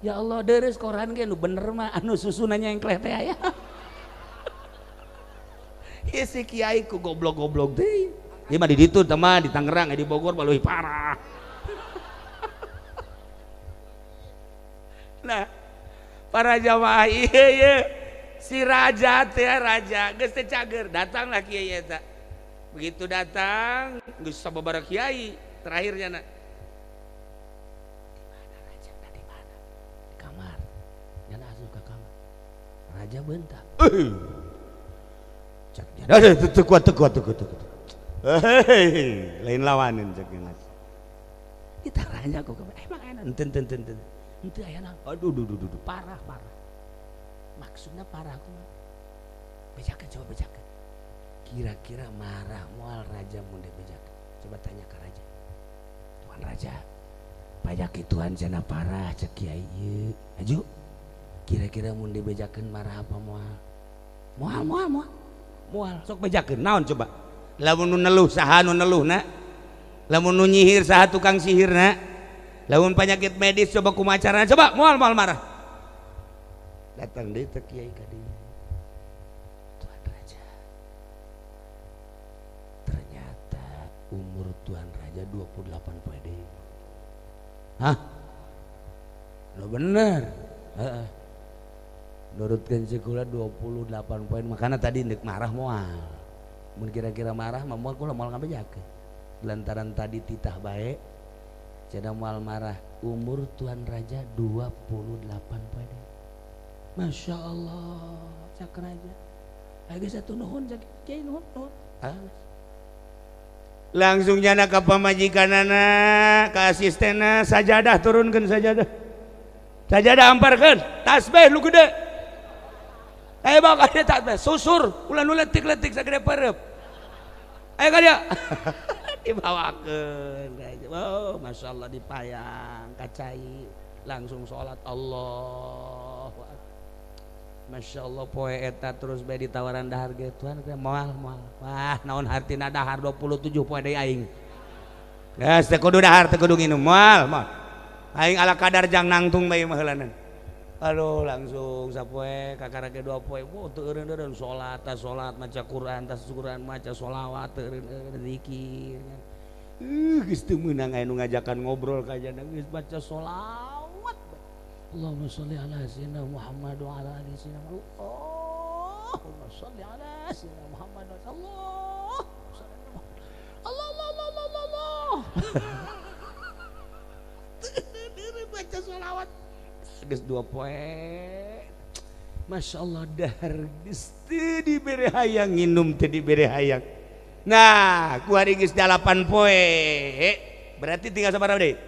Ya Allah, deres koran ge nu bener mah anu susunannya yang kleh teh aya. Ieu si kiai ku goblok-goblok teh. Ieu mah di ditu teh mah di Tangerang, di Bogor mah leuwih parah. Nah, para jamaah ieu ieu si raja teh raja geus teh cager, datanglah kiai eta. Begitu datang geus sababaraha kiai, terakhirnya na. Di mana raja tadi mana? Di kamar. Nyana asup ka kamar. Raja bentak. Cak nya. Teu kuat teu kuat teu kuat. Hei, lain lawanin cak nya. Ditaranya ku emang enak enten enten enten. Henteu aya naon. Aduh duh duh duh parah parah. Maksudna parah kumaha? Bejakeun coba bejakeun. Kira-kira marah moal raja mun dibejakeun. Coba tanya ke raja. Tuan raja, pajak tuan cenah parah cek kiai ieu. Aju. Kira-kira mun dibejakeun marah apa moal? Moal moal moal. Moal sok bejakeun naon coba? Lamun nu neluh saha nu neluhna? Lamun nu nyihir saha tukang sihirna? Lamun penyakit medis coba kumaha carana? Coba moal moal marah. Datang deui teh kiai ka dieu. Tuan raja. Ternyata umur tuan raja 28 poe deui. Hah? Lo bener. Heeh. Nurutkeun sekolah 28 poin makana tadi ndek marah moal. Mun kira-kira marah mah moal kula moal ngabejakeun. Lantaran tadi titah bae cenah moal marah. Umur tuan raja 28 poe deui. Masya Allah, cak raja. Lagi satu nuhun cak kiai nuhun nuhun. Ah. Langsung jana ka pamajikanana, ka asistenna, sajadah turunkeun sajadah. Sajadah amparkeun, tasbih lu gede. Ayo bawa ka tasbih, susur, ulah nu letik-letik sagede pareup. Ayo ka dia. Dibawakeun. Oh, Masya Allah dipayang, kacai, langsung sholat Allahu Akbar. Masya Allah poe eta terus bae ditawaran dahar ge tuan moal moal. Wah, naon hartina dahar 27 poe deui aing. Geus teu kudu dahar teu kudu nginum moal moal. Aing ala kadar jang nangtung bae mah heulanan. Aduh langsung sapoe kakara ge 2 poe. Wah teu eureun-eureun salat tas salat maca Quran tas Quran maca sholawat teu eureun-eureun zikir. Geus teu meunang aya nu ngajakan ngobrol ka jana geus baca sholawat. Allahumma sholli ala sayyidina Muhammad wa ala ali sayyidina Muhammad. Allahumma sholli ala sayyidina Muhammad wa Allah. Allah Allah Allah Allah Allah. Baca sholawat. Geus 2 poe. Masya Allah dahar geus teu dibere hayang nginum teu dibere hayang. Nah, ku hari geus 8 poe. Berarti tinggal sabaraha deui?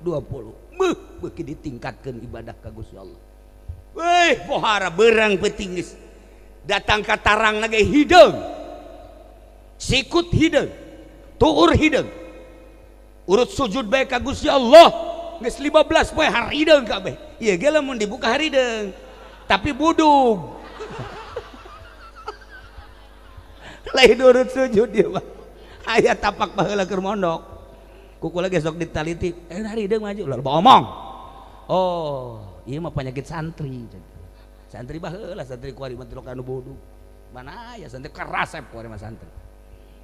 20. Beuh, beuki ditingkatkeun ibadah ka Gusti Allah. Weh, pohara berang peuting geus. Datang ka tarang ge hideung. Sikut hideung. Tuur hideung. Urut sujud bae ka Gusti Allah. Geus 15 poe harideung kabeh. Ieu ge lamun dibuka harideung. Tapi budug. Lain urut sujud ieu mah. Aya tapak baheula keur mondok. Kuku lagi sok ditaliti, harideung maju lah omong. Oh, ieu mah penyakit santri. Santri baheula santri kuari mah tilok anu budug. Mana aya santri karasep kuari mah santri.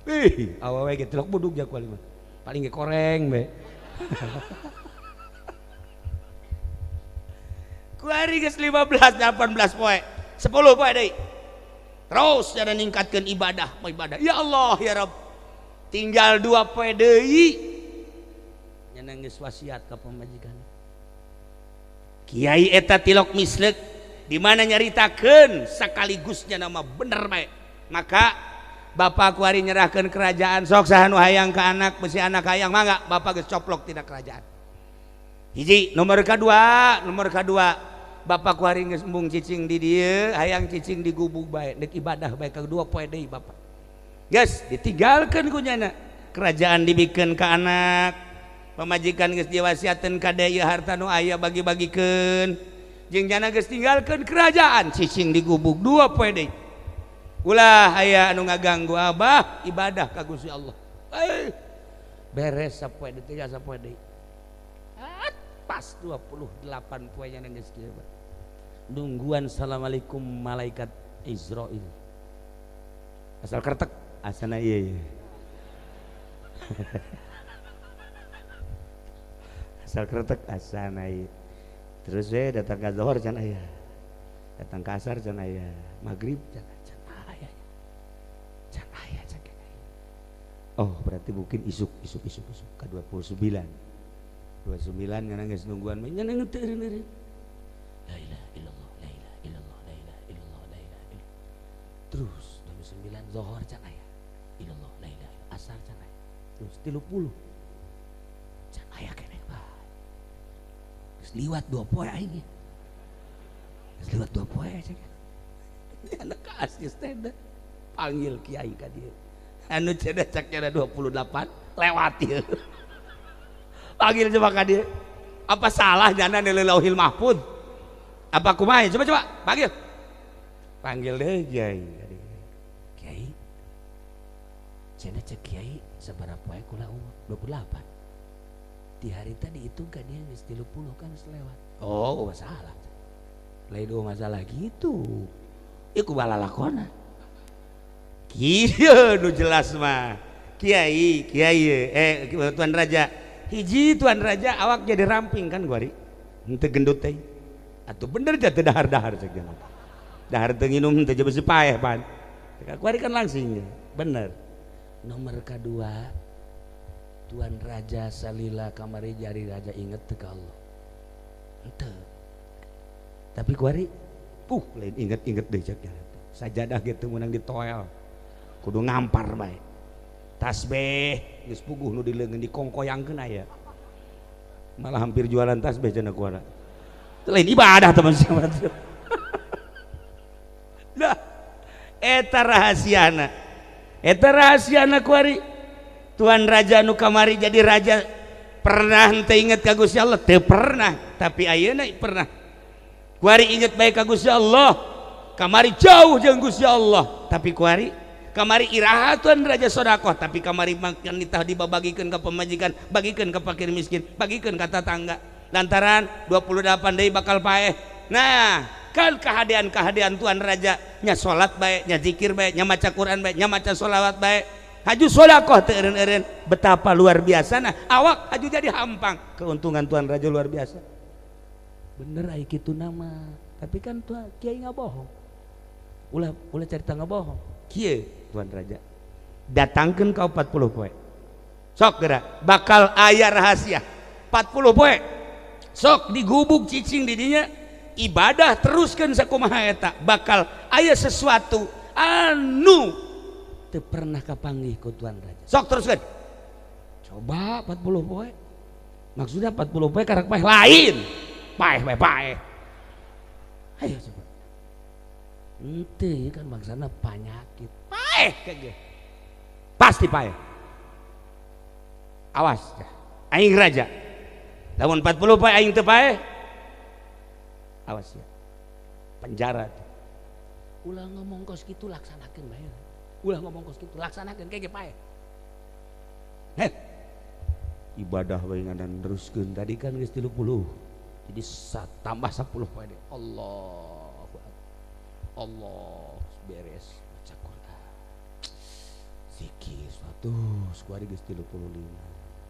Ih, awewe ge tilok budug ja kuari mah. Paling ge koreng be. Kuari geus 15 18 poe. 10 poe deui. Terus jana ningkatkeun ibadah, ibadah. Ya Allah ya Rabb. Tinggal 2 poe deui. Nyana geus wasiat ka pamajikan. Kiai eta tilok mislek di mana nyaritakeun sakaligusnya nama bener bae. Maka bapak kuari nyerahkeun kerajaan sok saha nu hayang ka anak besi anak hayang mangga bapak geus coplok tina kerajaan. Hiji nomor kadua bapak kuari geus embung cicing di dieu hayang cicing di gubuk bae deuk ibadah bae ka 2 poe deui bapak. Geus ditinggalkeun ku nyana kerajaan dibikeun ka anak. Pamajikan geus diwasiateun ka deui harta nu aya bagi-bagikeun jeung jana geus tinggalkeun kerajaan cicing di gubuk 2 poe deui. Ulah aya anu ngaganggu abah ibadah ka Gusti Allah. Beres sapoe deui tinggal sapoe deui. Pas 28 poe nya geus kieu. Nungguan assalamualaikum malaikat Israil. Asal kertek asana ieu. Asal kretek asana ieu. Terus we datang ka zuhur can aya. Datang ka asar can aya, magrib can aya. Can aya can aya. Oh, berarti mungkin isuk isuk isuk isuk ka 29. 29 ngana geus nungguan mah nya teu eureun. La ilaha illallah, la ilaha illallah, la ilaha illallah, la ilaha illallah. Terus 29 zuhur can aya. Illallah, la ilaha illallah, asar can aya. Terus 30 can aya keneh bae. Geus liwat 2 poe aing. Geus Lewat 2 poe cek. Anak asisten panggil kiai ka dieu. Anu cenah cak cenah 28 lewat ieu. Panggil coba ka dieu. Apa salah jana di Lauhil Mahfud? Apa kumaha? Coba coba panggil. Panggil deh kiai. Kiai. Cenah cek kiai sabaraha poe kula umur 28. Di hari tadi itu ka dia geus 30 kan geus lewat. Oh, masalah. Lain dua masalah gitu. Ieu kumaha lalakona. Kieu nu jelas mah. Kiai, kiai Tuan Raja. Hiji Tuan Raja awak jadi ramping kan guari. Henteu gendut teh. Atuh bener teh dahar-dahar cek cenah. Dahar teu nginum teh besi paeh pan. Kuari kan langsing bener. Nomor kedua Tuan Raja salila kamari jari raja inget teu ka Allah. Henteu. Tapi kuari lain inget-inget deui cek cenah. Sajadah ge teu meunang ditoel. Kudu ngampar bae. Tasbih geus puguh nu dileungeun dikongkoyangkeun aya. Malah hampir jualan tasbih cenah kuara. Lain ibadah teman siapa. Nah, eta rahasiana. Eta rahasiana kuari. Tuan Raja nu kamari jadi raja pernah henteu inget ka Gusti Allah? Teu pernah, tapi ayeuna pernah. Kuari inget bae ka Gusti Allah. Kamari jauh jeung Gusti Allah, tapi kuari kamari iraha Tuan Raja sodakoh, tapi kamari makan ditah dibabagikeun ka pemajikan, bagikeun ka fakir miskin, bagikeun ka tatangga. Lantaran 28 deui bakal paeh. Nah, kan kahadean-kahadean Tuan Raja nya salat bae, nya zikir bae, nya maca Quran bae, nya maca sholawat bae. Haju sodakoh teu eureun-eureun, betapa luar biasa nah awak haju jadi hampang. Keuntungan Tuan Raja luar biasa. Bener ai kitu nama, tapi kan Tuan Kiai ngabohong. Ulah ulah carita ngabohong. Kieu Tuan Raja datangkeun ka 40 poe. Sok geura bakal aya rahasia. 40 poe. Sok digubuk cicing di dinya ibadah teruskeun sakumaha eta bakal aya sesuatu anu teu pernah kapanggih ku Tuan Raja. Sok teruskeun. Coba 40 poe. Maksudnya 40 poe karak paeh lain. Paeh paeh paeh. Ayo coba. Henteu kan bangsana panyakit. Paeh kege. Pasti paeh. Awas aing raja. Lamun 40 poe aing teu paeh. Awas ya. Penjara. Ulah ngomong kos kitu laksanakeun bae. Ulah ngomong kos kitu laksanakeun kege paeh. Heh. Ibadah bae ngadan teruskeun tadi kan geus 30. Jadi tambah 10 poe deui. Allahu Akbar. Allah beres baca Quran. Zikir 100 kuari geus 35.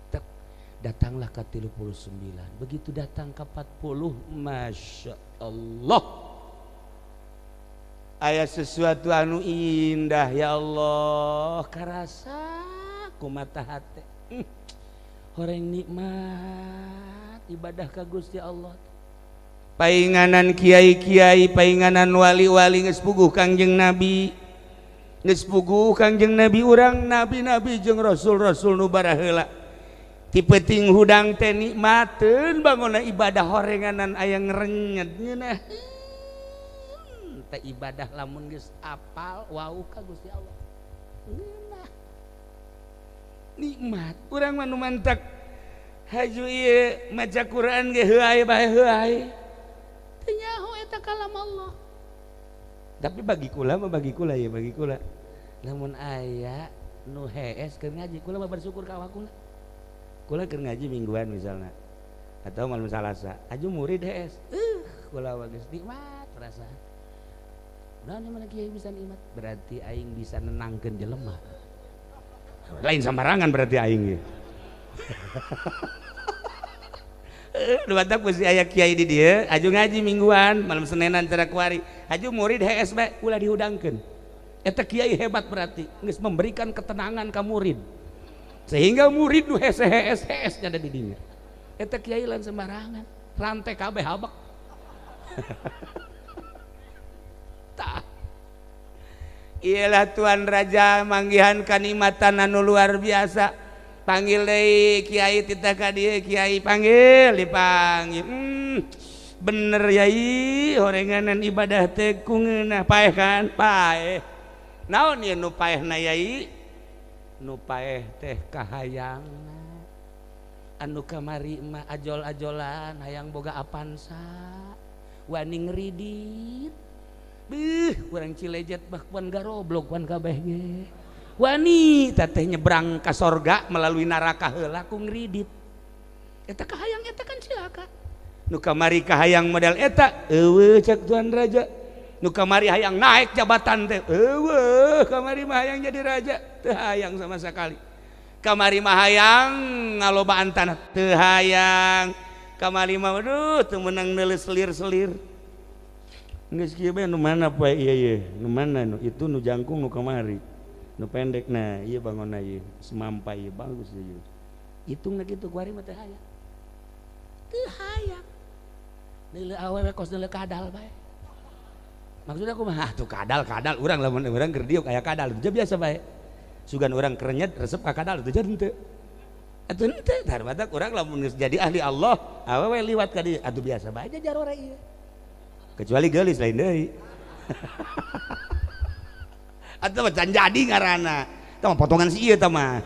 Tek, datanglah ke 39. Begitu datang ke 40, Masya Allah. Aya sesuatu anu indah ya Allah, karasa ku mata hate. Horeng nikmat ibadah ka Gusti Allah. Painganan kiai-kiai, painganan wali-wali geus puguh Kangjeng Nabi. Geus puguh Kangjeng Nabi urang nabi-nabi jeung rasul-rasul nu baraheula. Ti peuting hudang teh nikmateun bangona ibadah horenganan aya ngrenyet ngeunah. Teh ibadah lamun geus apal wauh ka Gusti Allah. Ngeunah. Nikmat urang mah nu mantak haju ieu maca Quran ge heuay bae heuay. Teu nyaho eta kalam Allah. Tapi bagi kula mah bagi kula ya bagi kula. Lamun aya nu hees keur ngaji kula mah bersyukur ka awak kula. Kula keur ngaji mingguan misalna atau malam Salasa, aju murid hees. Kula mah geus nikmat perasaan. Nah, mana kiai bisa nikmat? Berarti aing bisa nenangkeun jelema. Lain sembarangan berarti aing ge. Nu batak mesti aya kiai di dieu, aju ngaji mingguan, malam Senenan cara kuari. Aju murid hees bae ulah dihudangkeun. Eta kiai hebat berarti geus memberikan ketenangan ka murid. Sehingga murid nu hese hees hees nya di dinya. Eta kiai lain sembarangan, rantai kabeh habak. Tah. Iyalah Tuan Raja manggihan kanikmatan anu luar biasa. Panggil deui kiai titah ka dieu, kiai panggil, dipanggil. Bener yai, horenganan ibadah teh ku ngeunah paeh kan? Paeh. Naon ieu nu paehna yai? Nu paeh teh kahayangna. Anu kamari mah ajol-ajolan hayang boga Avanza, wani ngeridit. Beuh, urang Cilejet bah kuan garoblok kuan kabeh ge. Wani teteh nyebrang ka sorga melalui neraka heula ku ngeridit. Eta kahayang eta kan cilaka. Nu kamari kahayang model eta eueuh cek tuan raja. Nu kamari hayang naik jabatan teh eueuh, kamari mah hayang jadi raja teu hayang sama sekali. Kamari mah hayang ngalobaan tanah teu hayang. Kamari mah aduh teu meunang neuleus selir-selir. Geus kieu bae nu mana poe ieu ye, nu mana nu itu nu jangkung nu kamari. Nu pendek nah ieu bangonna ieu semampai ieu bagus ieu. Hitungna kitu kuari mah teu hayang. Teu hayang. Neuleuh awewe kos neuleuh kadal bae. Maksudnya aku mah tuh kadal-kadal urang lamun urang keur diuk aya kadal teu biasa bae. Sugan urang kerenyet resep ka kadal teu jadi henteu. Atuh henteu tar batak urang lamun geus jadi ahli Allah, awewe liwat ka dieu atuh biasa bae jarore ieu. Kecuali geulis lain deui. Atuh mah can jadi ngaranna. Tah potongan si ieu tah mah.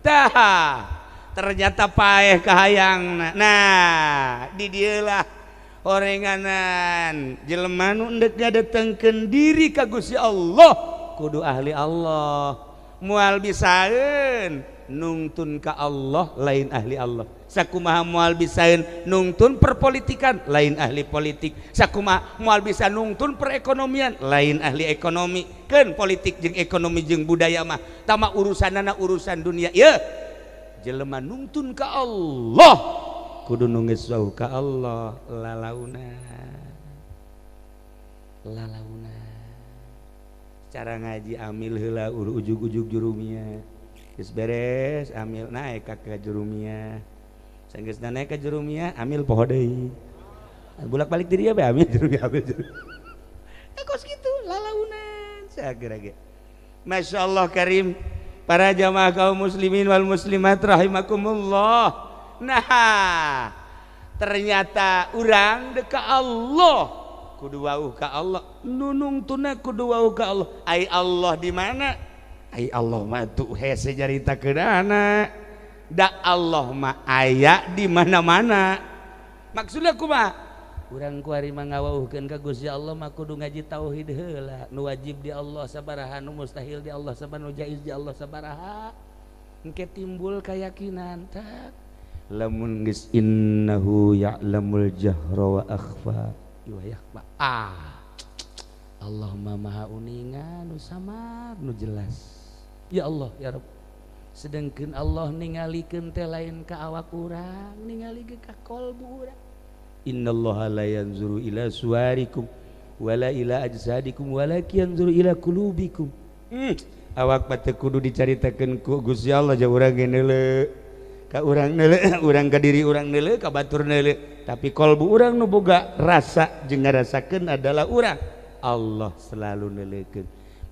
Tah ternyata paeh kahayangna. Nah, di dieu lah orenganan jelema nu endek ngadatengkeun diri ka Gusti Allah kudu ahli Allah. Moal bisaeun nungtun ka Allah lain ahli Allah. Sakumaha moal bisaeun nungtun perpolitikan lain ahli politik. Sakumaha moal bisa nungtun perekonomian lain ahli ekonomi. Keun politik jeung ekonomi jeung budaya mah tama urusanana urusan dunia. Ieu jelema nungtun ka Allah kudu nu geus wauh ka Allah lalauna. Lalauna. Cara ngaji amil heula ujug-ujug jurumia. Geus beres amil naik ka jurumia. Sanggeusna naik ka jurumia amil poho deui. Bolak-balik di dieu bae amil jurumia amil jurumia. Kos kitu lalaunan sageura ge. Masyaallah karim para jamaah kaum muslimin wal muslimat rahimakumullah. Nah, ternyata urang deka Allah kudu wauh ka Allah, nu nungtuna kudu wauh ka Allah. Ai Allah di mana? Ai Allah mah tuh hese nyaritakeunana. Da Allah mah aya di mana-mana. Maksudna kumaha? Urang kuari mah ngawauhkeun ka Gusti Allah mah kudu ngaji tauhid heula. Nu wajib di Allah sabaraha, nu mustahil di Allah sabaraha, nu jaiz di Allah sabaraha. Engke timbul keyakinan tak lamun geus innahu ya'lamul jahra wa akhfa wa yakhfa. Ah, Allah maha uninga nu samar nu jelas. Ya Allah ya Rabb. Sedengkeun Allah ningalikeun teh lain ka awak urang, ningali ge ka kolbu urang. Innallaha la yanzuru ila suwarikum wala ila ajsadikum walakin yanzuru ila qulubikum. Awak mah teu kudu dicaritakeun ku Gusti Allah ja urang ge neuleuh. Ka urang neuleuh, urang ka diri urang neuleuh, ka batur neuleuh. Tapi kolbu urang nu boga rasa jeung ngarasakeun adalah urang. Allah selalu neuleukeun.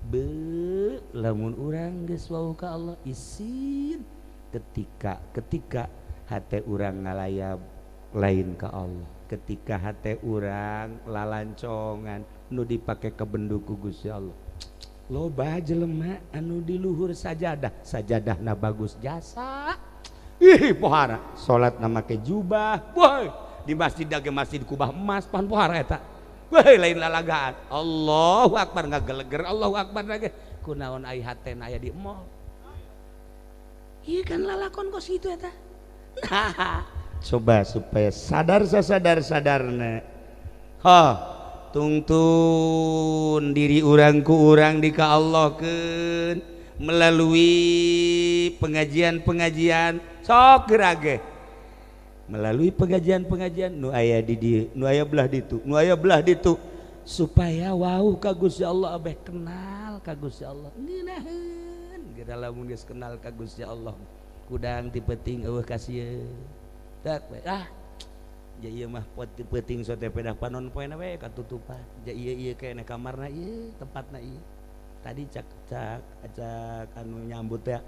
Beuh, lamun urang geus wauh ka Allah isin ketika hate urang ngalayab lain ka Allah. Ketika hate urang lalancongan nu dipake kabendu ku Gusti Allah. Loba jelema anu di luhur sajadah, sajadahna bagus jasa. Ih pohara salat na make jubah, woi di masjid ge masjid kubah emas pan pohara eta. Woi lain lalagaan. Allahu akbar ngageleger, Allahu akbar lagi. Kunaon ai hatena aya di mall. Ieu kan lalakon kos kitu eta. Nah, coba supaya sadar sasadar-sadarna. Ha, tungtun diri urang ku urang di ka Allahkeun melalui pengajian-pengajian sok gerage. Melalui pengajian-pengajian nu aya di dieu, nu aya belah ditu, nu aya belah ditu supaya wauh ka Gusti Allah abeh kenal ka Gusti Allah. Ngeunaheun geura lamun geus kenal ka Gusti Allah. Kudang ti peuting eueuh kasieun. Tak we ah. Ja ieu mah pot ti peuting sote pedah panon poena we katutupan. Ja ieu ieu keneh kamarna ieu, tempatna ieu. Tadi cak cak cak anu nyambut teh.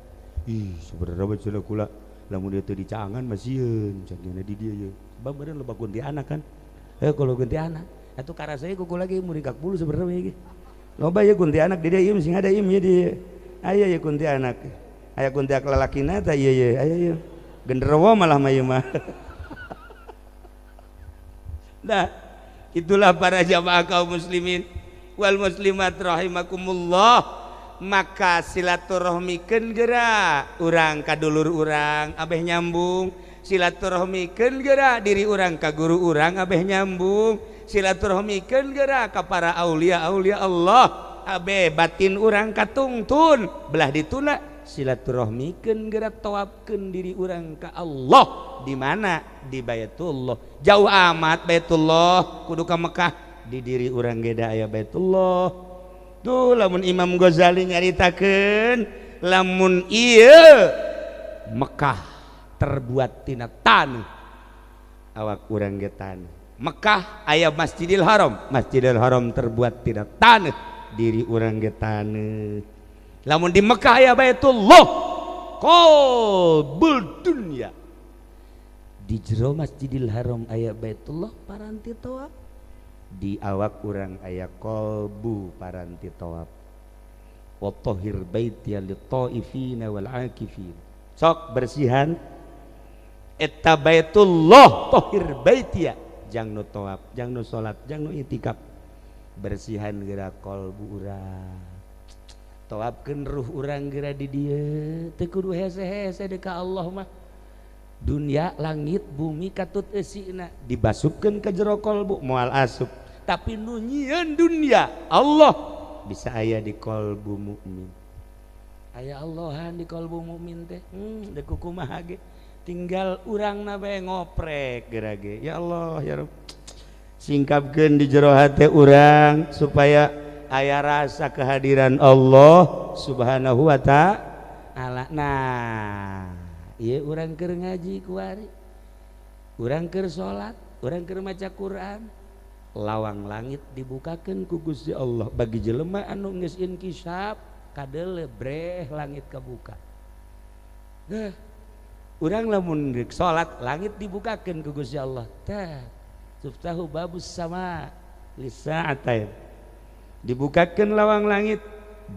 Ih, sebenarnya mah cenah kula lamun dia teu dicangan mah sieun cak di dieu ye. Sebab beureun loba kuntilanak kan. Kalau kuntianak atuh karasa kuku lagi muringkak bulu sebenarnya ge. Loba ye kuntianak di dieu sing ada ieu di aya ye kuntianak. Aya kuntianak lalakina tah ieu ye aya ye. Genderuwo malah mah ieu mah. Nah, itulah para jamaah kaum muslimin wal muslimat rahimakumullah. Maka silaturahmikeun geura urang ka dulur urang abeh nyambung, silaturahmikeun geura diri urang ka guru urang abeh nyambung, silaturahmikeun geura ka para aulia-aulia Allah abeh batin urang katungtun belah dituna, silaturahmikeun geura tawafkeun diri urang ka Allah. Di mana? Di Baitullah. Jauh amat Baitullah kudu ka Mekah, di diri urang ge da aya Baitullah. Tuh lamun Imam Ghazali nyaritakeun lamun ieu Mekah terbuat tina taneuh, awak urang ge taneuh. Mekah aya Masjidil Haram, Masjidil Haram terbuat tina taneuh, diri urang ge taneuh. Lamun di Mekah aya Baitullah qalbul dunya, di jero Masjidil Haram aya Baitullah paranti tawaf, di awak urang aya qalbu paranti tawaf. Wa tahhir baitiya lit-taifina wal akifin. Sok bersihan eta Baitullah, tahhir baitiya jang nu tawaf, jang nu salat, jang nu itikaf. Bersihan geura qalbu urang, tawafkeun ruh urang geura di dieu, teu kudu hese-hese deui ka Allah mah. Dunia langit bumi katut eusina dibasupkeun ka jero kolbu moal asup, tapi nu nyieun dunia Allah bisa aya di kolbu mukmin. Aya Allahan di kolbu mukmin teh deuk kumaha ge tinggal urangna bae ngoprek geura ge. Ya Allah ya Rabb, singkapkeun di jero hate urang supaya aya rasa kehadiran Allah Subhanahu wa ta'ala. Nah, ieu urang keur ngaji kuari, urang keur salat, urang keur maca Quran, lawang langit dibukakeun ku Gusti Allah bagi jelema anu geus inkisaf kadeuleu breh langit kabuka. Deh, urang lamun geus salat langit dibukakeun ku Gusti Allah. Tah, tuftahu babus sama lisa'atain. Dibukakeun lawang langit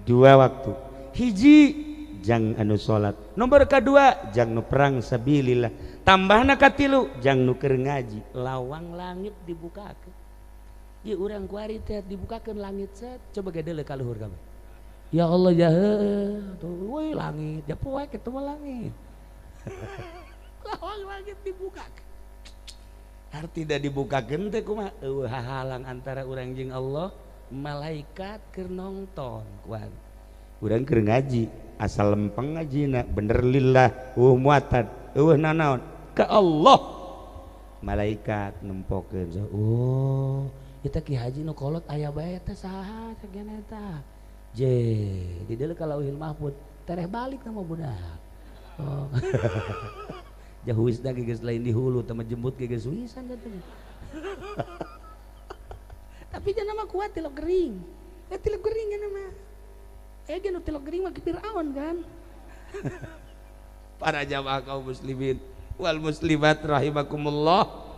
dua waktu. Hiji jang anu salat, nomor kedua jang nu perang sabilillah, tambahna katilu jang nu keur ngaji. Lawang langit dibukakeun. Ieu urang kuari teh dibukakeun langit set, coba gedeuleu ka luhur kabeh. Ya Allah ya heuh, tuh euy langit, ya poek kitu mah langit. Lawang langit dibukakeun. Artina dibukakeun teh kumaha? Eueuh hahalang antara urang jeung Allah, malaikat keur nongton kuari. Urang keur ngaji asal lempeng ngajina bener lillah eueuh muatan eueuh nanaon ka Allah, malaikat nempokeun. Oh kita ki haji nu kolot aya bae teh saha sagena eta je di dieu ka Lauhil Mahfud tereh balik sama budak. Oh jahuisna ge geus lain di hulu teh jembut ge geus wisan katanya. Tapi jangan mah kuat tilok gering. Tilok gering kan mah. Ge nu tilok gering mah Firaun kan. Para jamaah kaum muslimin wal muslimat rahimakumullah.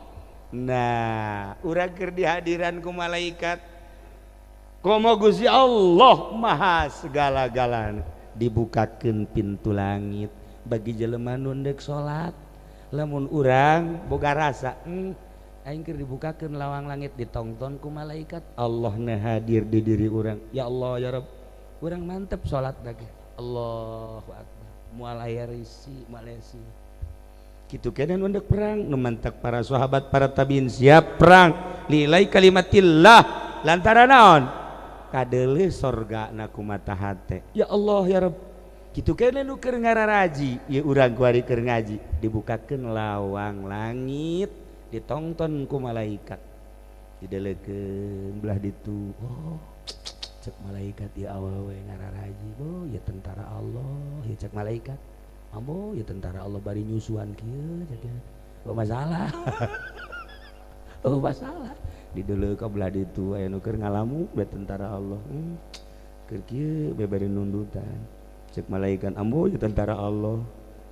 Nah, urang keur dihadiran ku malaikat. Komo Gusti Allah maha segala-galana, dibukakeun pintu langit bagi jelema nu deuk salat. Lamun urang boga rasa, aing keur dibukakeun lawang langit ditongton ku malaikat, Allah na hadir di diri urang. Ya Allah ya Rabb, urang mantep salat lagi. Allahu akbar. Moal aya risi, moal esi. Kitu keneh nu deuk perang, nu mantak para sahabat, para tabiin siap perang lilai kalimatillah lantaran naon? Kadeuleuh sorgana ku mata hate. Ya Allah ya Rabb. Kitu keneh nu keur ngararaji, ieu urang kuari keur ngaji, dibukakeun lawang langit, ditongton ku malaikat. Didelekeun belah ditu. Oh, cek malaikat ya awewe ngararaji, oh ya tentara Allah, ya cek malaikat. Ambo ya tentara Allah bari nyusuan kieu cek. Oh masalah. Oh masalah. Dideuleu ka belah ditu aya nu keur ngalamu belah tentara Allah. Keur kieu bae bari nundutan. Cek malaikat ambo ya tentara Allah.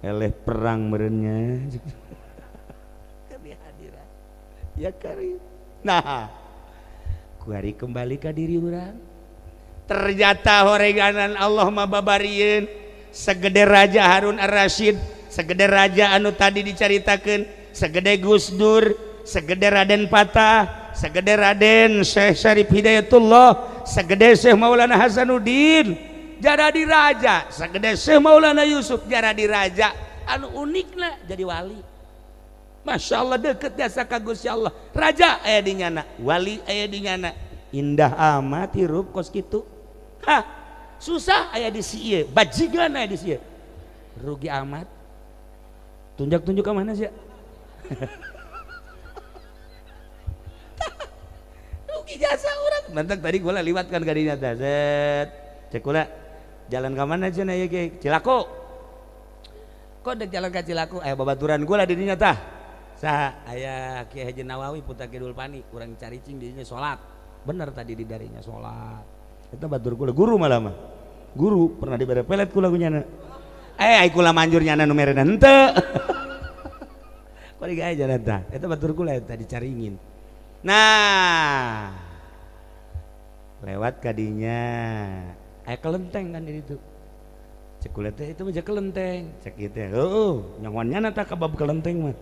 Eleh perang meureunnya. Kami hadiran. Ya karim. Nah, kuari kembali ka diri urang. Ternyata horeganan Allah mah babarieun segede Raja Harun Ar-Rasyid, segede raja anu tadi dicaritakeun, segede Gus Dur, segede Raden Patah, segede Raden Syekh Syarif Hidayatullah, segede Syekh Maulana Hasanuddin jadi raja, segede Syekh Maulana Yusuf jadi raja. Anu unikna jadi wali. Masya Allah deket jasa ka Gusti Allah. Raja aya di nyana, wali aya di nyana. Indah amat hirup kos kitu. Hah, susah aya di sieu, bajigan aya di sieu. Rugi amat. Tunjuk-tunjuk ke mana sih? Rugi jasa orang. Mantak tadi gua liwat kan kadinya teh. Set. Cek kula jalan ke mana cenah ieu ge? Cilaku. Kok dek jalan ka Cilaku? Aya babaturan gua lah di dinya tah. Saha? Aya Kiai Haji Nawawi putra Kidul Pani, urang caricing di dinya salat. Bener tadi di darinya salat. Eta batur kula guru malah mah. Guru pernah dibere pelet kula ku nyana. Ai kula manjur nyana nu merena henteu. Kok digae jalan tah. Eta batur kula eta dicaringin. Nah, lewat kadinya aya kelenteng kan di ditu. Cek kula teh itu mah kelenteng. Cek ieu teh heueuh nyahoan nyana tah ka bab kelenteng mah.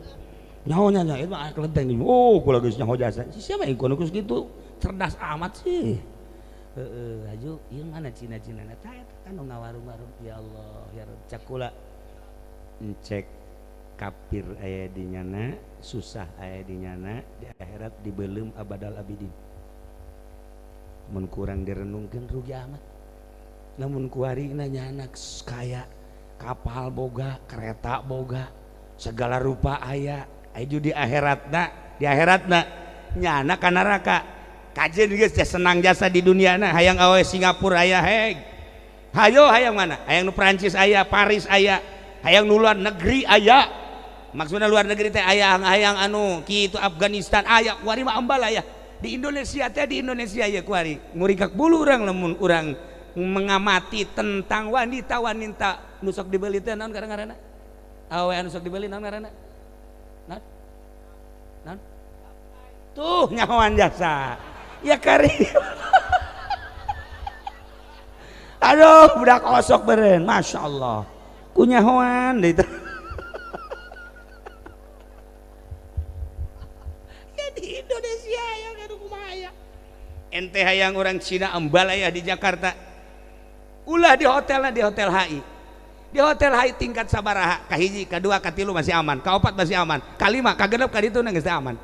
Nyaho nya itu mah aya kelenteng. Oh, kula geus nyaho jasa. Si siapa yang kuno kitu? Cerdas amat sih. Heeh, aju ieu mana Cina-Cina tah eta nu ngawarung-warung. Ya Allah, ya Rabb. Cek kula encek kafir aya di nyana, susah aya di nyana, di akhirat dibelum abadal abidin. Mun kurang direnungkeun rugi amat. Namun kuari nyana kaya kapal boga, kereta boga, segala rupa aya. Aju di akhiratna nyana ka neraka. Kajen geus senang jasa di duniana, hayang awe Singapura aya heg. Hayo hayang mana? Hayang nu Prancis aya, Paris aya, hayang nu luar negeri aya. Maksudna luar negeri teh aya hayang anu kitu Afghanistan aya, kuari mah ambal aya. Di Indonesia teh di Indonesia ya kuari. Ngurikak bulu urang lamun urang mengamati tentang wanita-wanita nu sok dibeli teh naon ngaranna? Awe anu sok dibeli naon ngaranna? Naon? Naon? Tuh nyahoan jasa. Ya kari. Aduh, budak osok beren, Masya Allah. Kunyahoan deh itu. Ya di Indonesia ya aduh kumaha ya. Ente hayang orang Cina ambal aya di Jakarta. Ulah di hotelna di hotel HI. Di hotel HI tingkat sabaraha, kahiji, kadua, katilu masih aman, kaopat masih aman, kalima, kagenep, kaditu geus aman.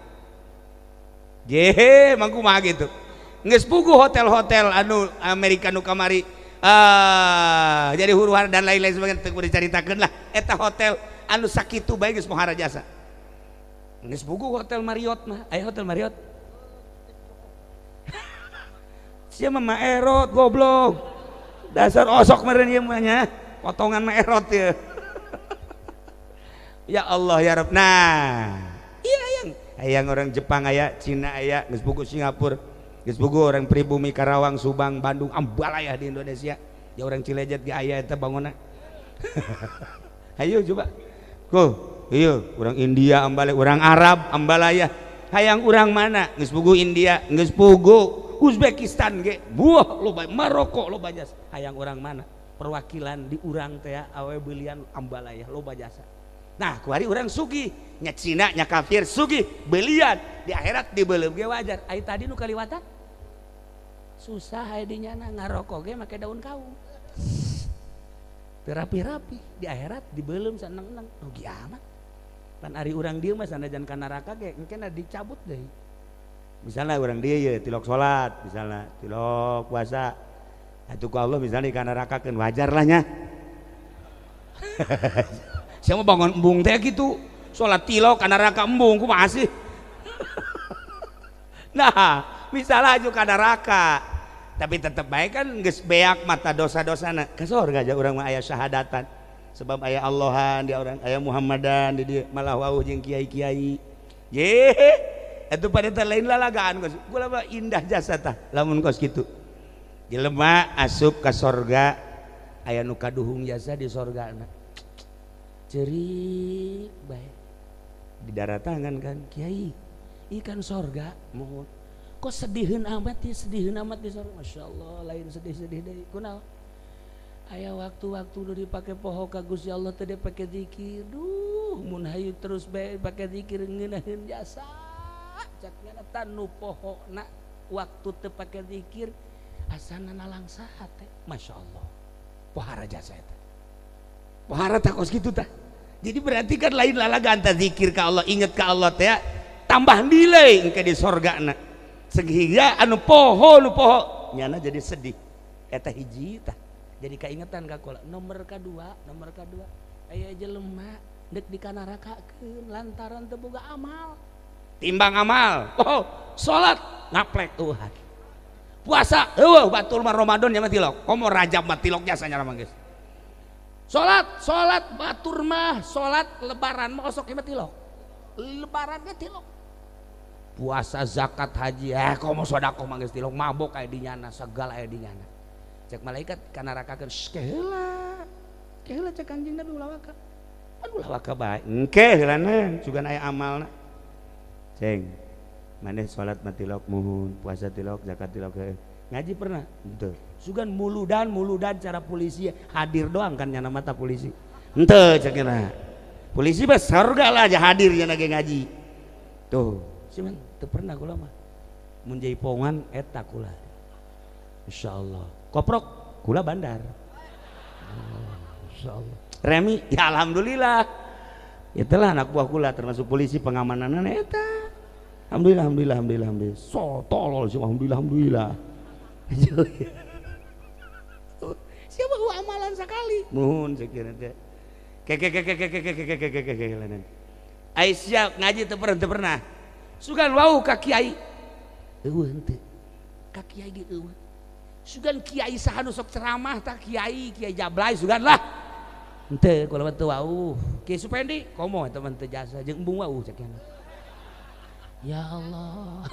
Jehe, mangku mah gitu. Geus puguh hotel-hotel anu Amerika nu kamari jadi huru-hara dan lain-lain sebagainya teu kudu dicaritakeun lah. Eta hotel anu sakitu bae geus pohara jasa. Geus puguh hotel Marriott mah, aya hotel Marriott. Sia mah maerot goblok. Dasar osok meureun ieu mah nya, potongan maerot ieu. Ya Allah ya Rabb. Nah, iya hayang. Hayang orang Jepang aya, Cina aya, geus puguh Singapura. Geus puguh orang pribumi Karawang, Subang, Bandung, ambal aya di Indonesia. Ya orang Cilejet ge aya eta bangunna. Hayu coba. Ku, iya orang India ambal, orang Arab ambal aya. Hayang urang mana? Geus puguh India, geus puguh Uzbekistan ge, buah loba, Maroko loba jasa. Hayang urang mana? Perwakilan di urang teh awe beulian ambal aya loba jasa. Nah, kuari urang sugih, nya Cina nya kafir sugih, belian di akhirat dibeuleum ge wajar. Ai tadi nu kaliwatan susah aya di nyana ngarokok ge make daun kaung. Teu rapi-rapi di akhirat dibeuleum saneng-neng rugi amat. Pan ari urang dieu mah sanajan ka neraka ge engke dicabut deui. Misalnya urang dieu ye tilok salat, misalnya tilok puasa. Atuh ku Allah misalnya ka nerakakeun wajar lah nya. Siapa bangun embung teh gitu, salat tilok ka neraka embung kumaha sih? Nah, misalnya aju ka neraka, tapi tetep bae kan geus beak mata dosa-dosana. Ka sorga aja urang mah aya syahadatan. Sebab aya Allahan di urang, aya Muhammadan di dieu, malah wauh jeung kiai-kiai. Ye, atuh pada teh lain lalagaan kos. Kula mah indah jasa tah lamun kos kitu. Jelema asup ka sorga aya nu kaduhung jasa di sorgana. Cerik bae. Di daratangan kan kiai. Ikan sorga mohon. Kok sediheun amat ya, sediheun amat di sorga. Masya Allah, lain sedih-sedih deui. Kunaon? Aya waktu-waktu nu dipake poho ka Gusti Allah teh dipake zikir. Duh, mun hayu terus bae pake zikir ngeunaheun jasa. Cak nyana tanu pohona waktu teu pake zikir asana nalangsa teh. Masya Allah. Pohara jasa eta. Pohara tah kos kitu tah. Jadi berarti kan lain lalaga anta zikir ka Allah, inget ka Allah teh tambah nilai engke di sorgana. Sehingga anu poho nu poho nyana jadi sedih. Eta hiji tah. Jadi kaingetan ka kula. Nomor kadua aya jelema deuk dikanarakakeun lantaran teu boga amal. Timbang amal. Oh, salat ngaplek eueuh. Puasa eueuh batur mah Ramadan nya mah tilok. Komo Rajab mah tilok jasa nya mah geus. Salat batur mah salat lebaran mah osok mah tilok. Lebaran ge tilok. Puasa zakat haji komo sedekah mah geus tilok mabok aya di nyana segala aya di nyana. Cek malaikat kanarakakeun keheula. Keheula cek Kangjeng Nabi ulah waka. Pan ulah waka bae. Engke heulana sugan aya amalna. Ceng maneh salat mah tilok muhun, puasa tilok, zakat tilok. Ngaji pernah? Henteu. Sugan muludan cara polisi hadir doang kan nyana mata polisi. Henteu cek nyana. Polisi mah surga lah aja hadir nyana ge ngaji. Tuh, cuman teu pernah kula mah. Mun jaipongan eta kula. Insyaallah. Koprok kula bandar. Oh, insyaallah. Remi ya alhamdulillah. Itulah anak buah kula termasuk polisi pengamananna eta. Alhamdulillah alhamdulillah alhamdulillah alhamdulillah. So tolol sih alhamdulillah alhamdulillah. Siapa gua amalan sekali. Muhun sekira teh. Ke ke ke ke ke ke ke ke ke ke ke. Ai siap ngaji teu pernah. Sugan wau ka kiai. Eueuh henteu. Ka kiai ge eueuh. Sugan kiai saha nu sok ceramah tah kiai kiai Jablay sugan lah. Henteu kula mah teu wau. Kiai Supendi komo eta mah teu jasa jeung embung wau cek nya. Ya Allah.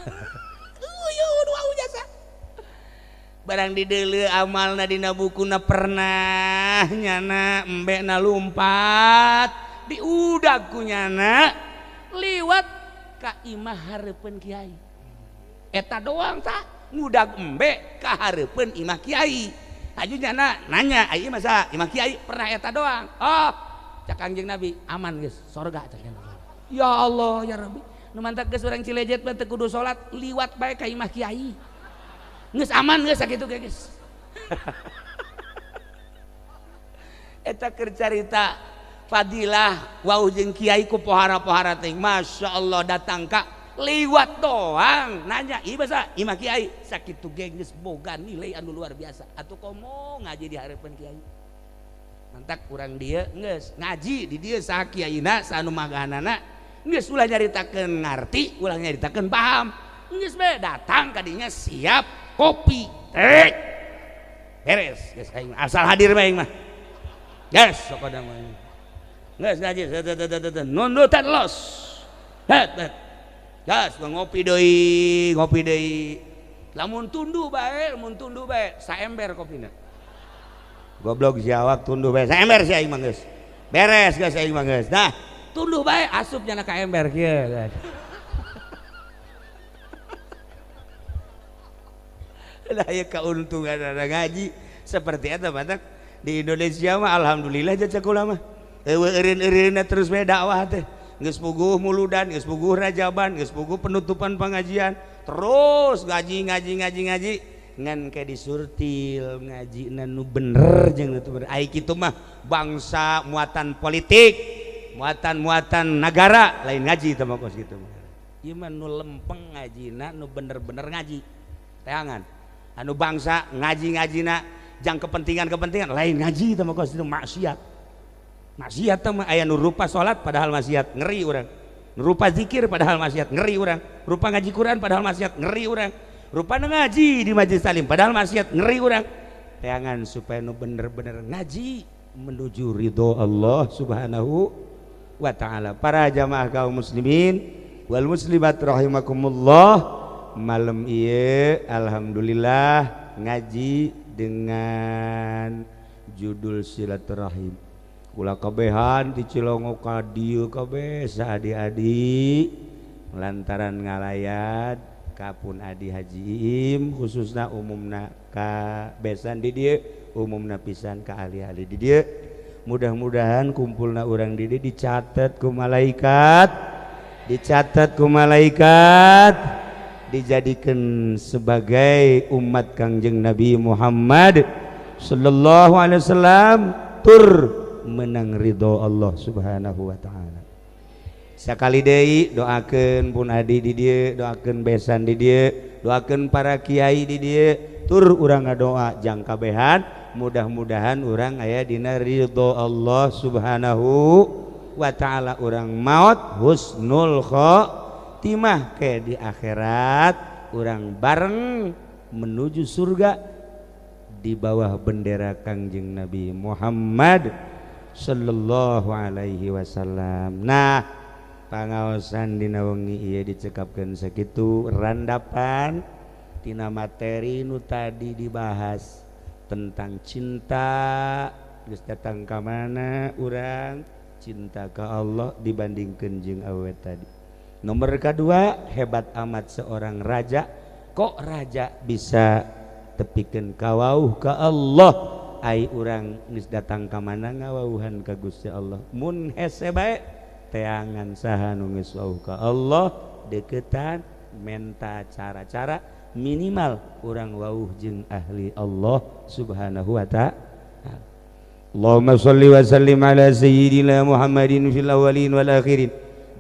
Eueuh wau jasa. Barang dideuleu amalna dina bukuna pernah nyana embekna lumpat diudag ku nyana liwat ka imah hareupeun kiai. Eta doang tah ngudag embe ka hareupeun imah kiai. Aju nyana nanya, ai imah saha? Imah kiai pernah eta doang. Oh, cak Kangjeng Nabi aman geus sorga cak nyana. Ya Allah ya Rabbi. Nu mantak geus urang Cilejet mah teu kudu salat liwat bae ka imah kiai. Geus aman geus sakitu ge geus. Eta keur carita fadilah wau jeung kiai ku pohara-pohara teh. Masya Allah datang ka liwat doang nanya ieu basa imah kiai sakitu ge geus boga nilai anu luar biasa. Atuh komo ngaji di hareupeun kiai. Mantak urang dieu geus ngaji di dieu saha kiaina saha anu magahanana geus ulah nyaritakeun ngarti, ulah nyaritakeun paham. Geus bae datang ka dinya siap kopi teh beres geus aing asal hadir bae aing mah. Geus sok ada mah. Geus ngaji nundutan los. Het. Geus ngopi deui. Lamun tunduh bae saember kopina. Goblok si awak tunduh bae saember si aing mah geus. Beres geus aing mah geus. Nah, tunduh bae asup nyana ka ember kieu. Lah ya keuntungan ada ngaji seperti eta batak di Indonesia mah alhamdulillah jasa kula mah. Eueuh eureun-eureunna terus bae dakwah teh. Geus puguh muludan, geus puguh rajaban, geus puguh penutupan pengajian, terus ngaji ngan ke disurtil ngajina nu bener jeung nu bener. Ai kitu mah bangsa muatan politik, muatan-muatan nagara lain ngaji teh mah kos kitu mah. Ieu mah nu lempeng ngajina nu bener-bener ngaji. Teangan anu bangsa ngaji-ngajina jang kepentingan-kepentingan lain ngaji teh mah kos kitu maksiat. Maksiat teh mah aya nu rupa salat padahal maksiat, ngeri urang. Nu rupa zikir padahal maksiat, ngeri urang. Rupa ngaji Quran padahal maksiat, ngeri urang. Rupa ngaji di majelis taklim padahal maksiat, ngeri urang. Teangan supaya nu bener-bener ngaji menuju ridho Allah Subhanahu wa taala. Para jamaah kaum muslimin wal muslimat rahimakumullah, malam ieu alhamdulillah ngaji dengan judul silaturahim. Kula kabehan di Cilongo ka dieu kabeh saadi-adi Lantaran ngalayat ka pun Adi Haji Iim khususna umumna ka besan di dieu, umumna pisan ka ahli-ahli di dieu. Mudah-mudahan kumpulna urang di dieu dicatat ku malaikat, dicatat ku malaikat, dijadikan sebagai umat Kangjeng Nabi Muhammad sallallahu alaihi wasallam tur menang ridho Allah Subhanahu wa taala. Sakali deui doakeun pun adi di dieu, doakeun besan di dieu, doakeun para kiai di dieu, tur urang ngadoa jang kabehan mudah-mudahan urang aya dina ridho Allah Subhanahu wa taala, urang maut husnul khotimah ke di akhirat urang bareng menuju surga di bawah bendera Kangjeng Nabi Muhammad sallallahu alaihi wasallam. Nah, pangaosan dina wengi ieu dicekapkeun sakitu randapan tina materi nu tadi dibahas tentang cinta. Geus datang ka mana urang cinta ka Allah dibandingkeun jeung awewe tadi. Nomor kedua, hebat amat seorang raja, kok raja bisa tepikeun kawauh ka Allah, ai urang geus datang ka mana ngawauhan ka Gusti Allah. Mun hese bae teangan saha nu geus wauh ka Allah, deketan menta cara-cara minimal urang wauh jeung ahli Allah Subhanahu wa ta'ala. Allahumma shalli wa sallim ala sayyidina Muhammadin fil awwalin wal akhirin.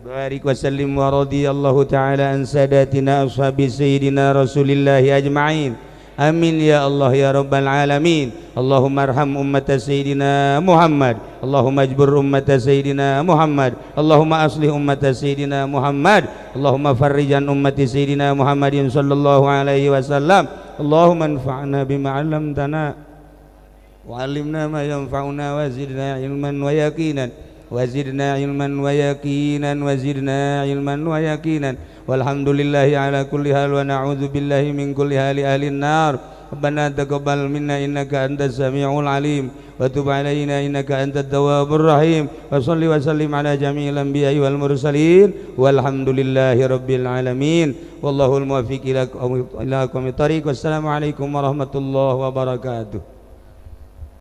Barik wa sallim wa radiyallahu ta'ala an sadatina ashabi sayyidina Rasulillahi ajma'in. Amin ya Allah ya Rabbal alamin. Allahumma arham ummata sayyidina Muhammad. Allahumma ajbur ummata sayyidina Muhammad. Allahumma aslih ummata sayyidina Muhammad. Allahumma farrijan ummati sayyidina Muhammadin sallallahu alaihi wasallam. Allahumma anfa'na bima 'allamtana wa 'allimna ma yanfa'una wa zidna ilman wa yaqinan. Wa zidna ilman wa yaqinan wa zidna ilman wa yaqinan. Walhamdulillahi ala kulli hal wa na'udzu billahi min kulli hali ahlin nar. Rabbana taqabbal minna innaka antas samiul alim wa tub alaina innaka antat tawwabur rahim. Wa shalli wa sallim ala jami'il anbiya'i wal mursalin. Walhamdulillahi rabbil alamin. Wallahul muwaffiq ila aqwamit thariq. Wassalamu alaikum warahmatullahi wabarakatuh.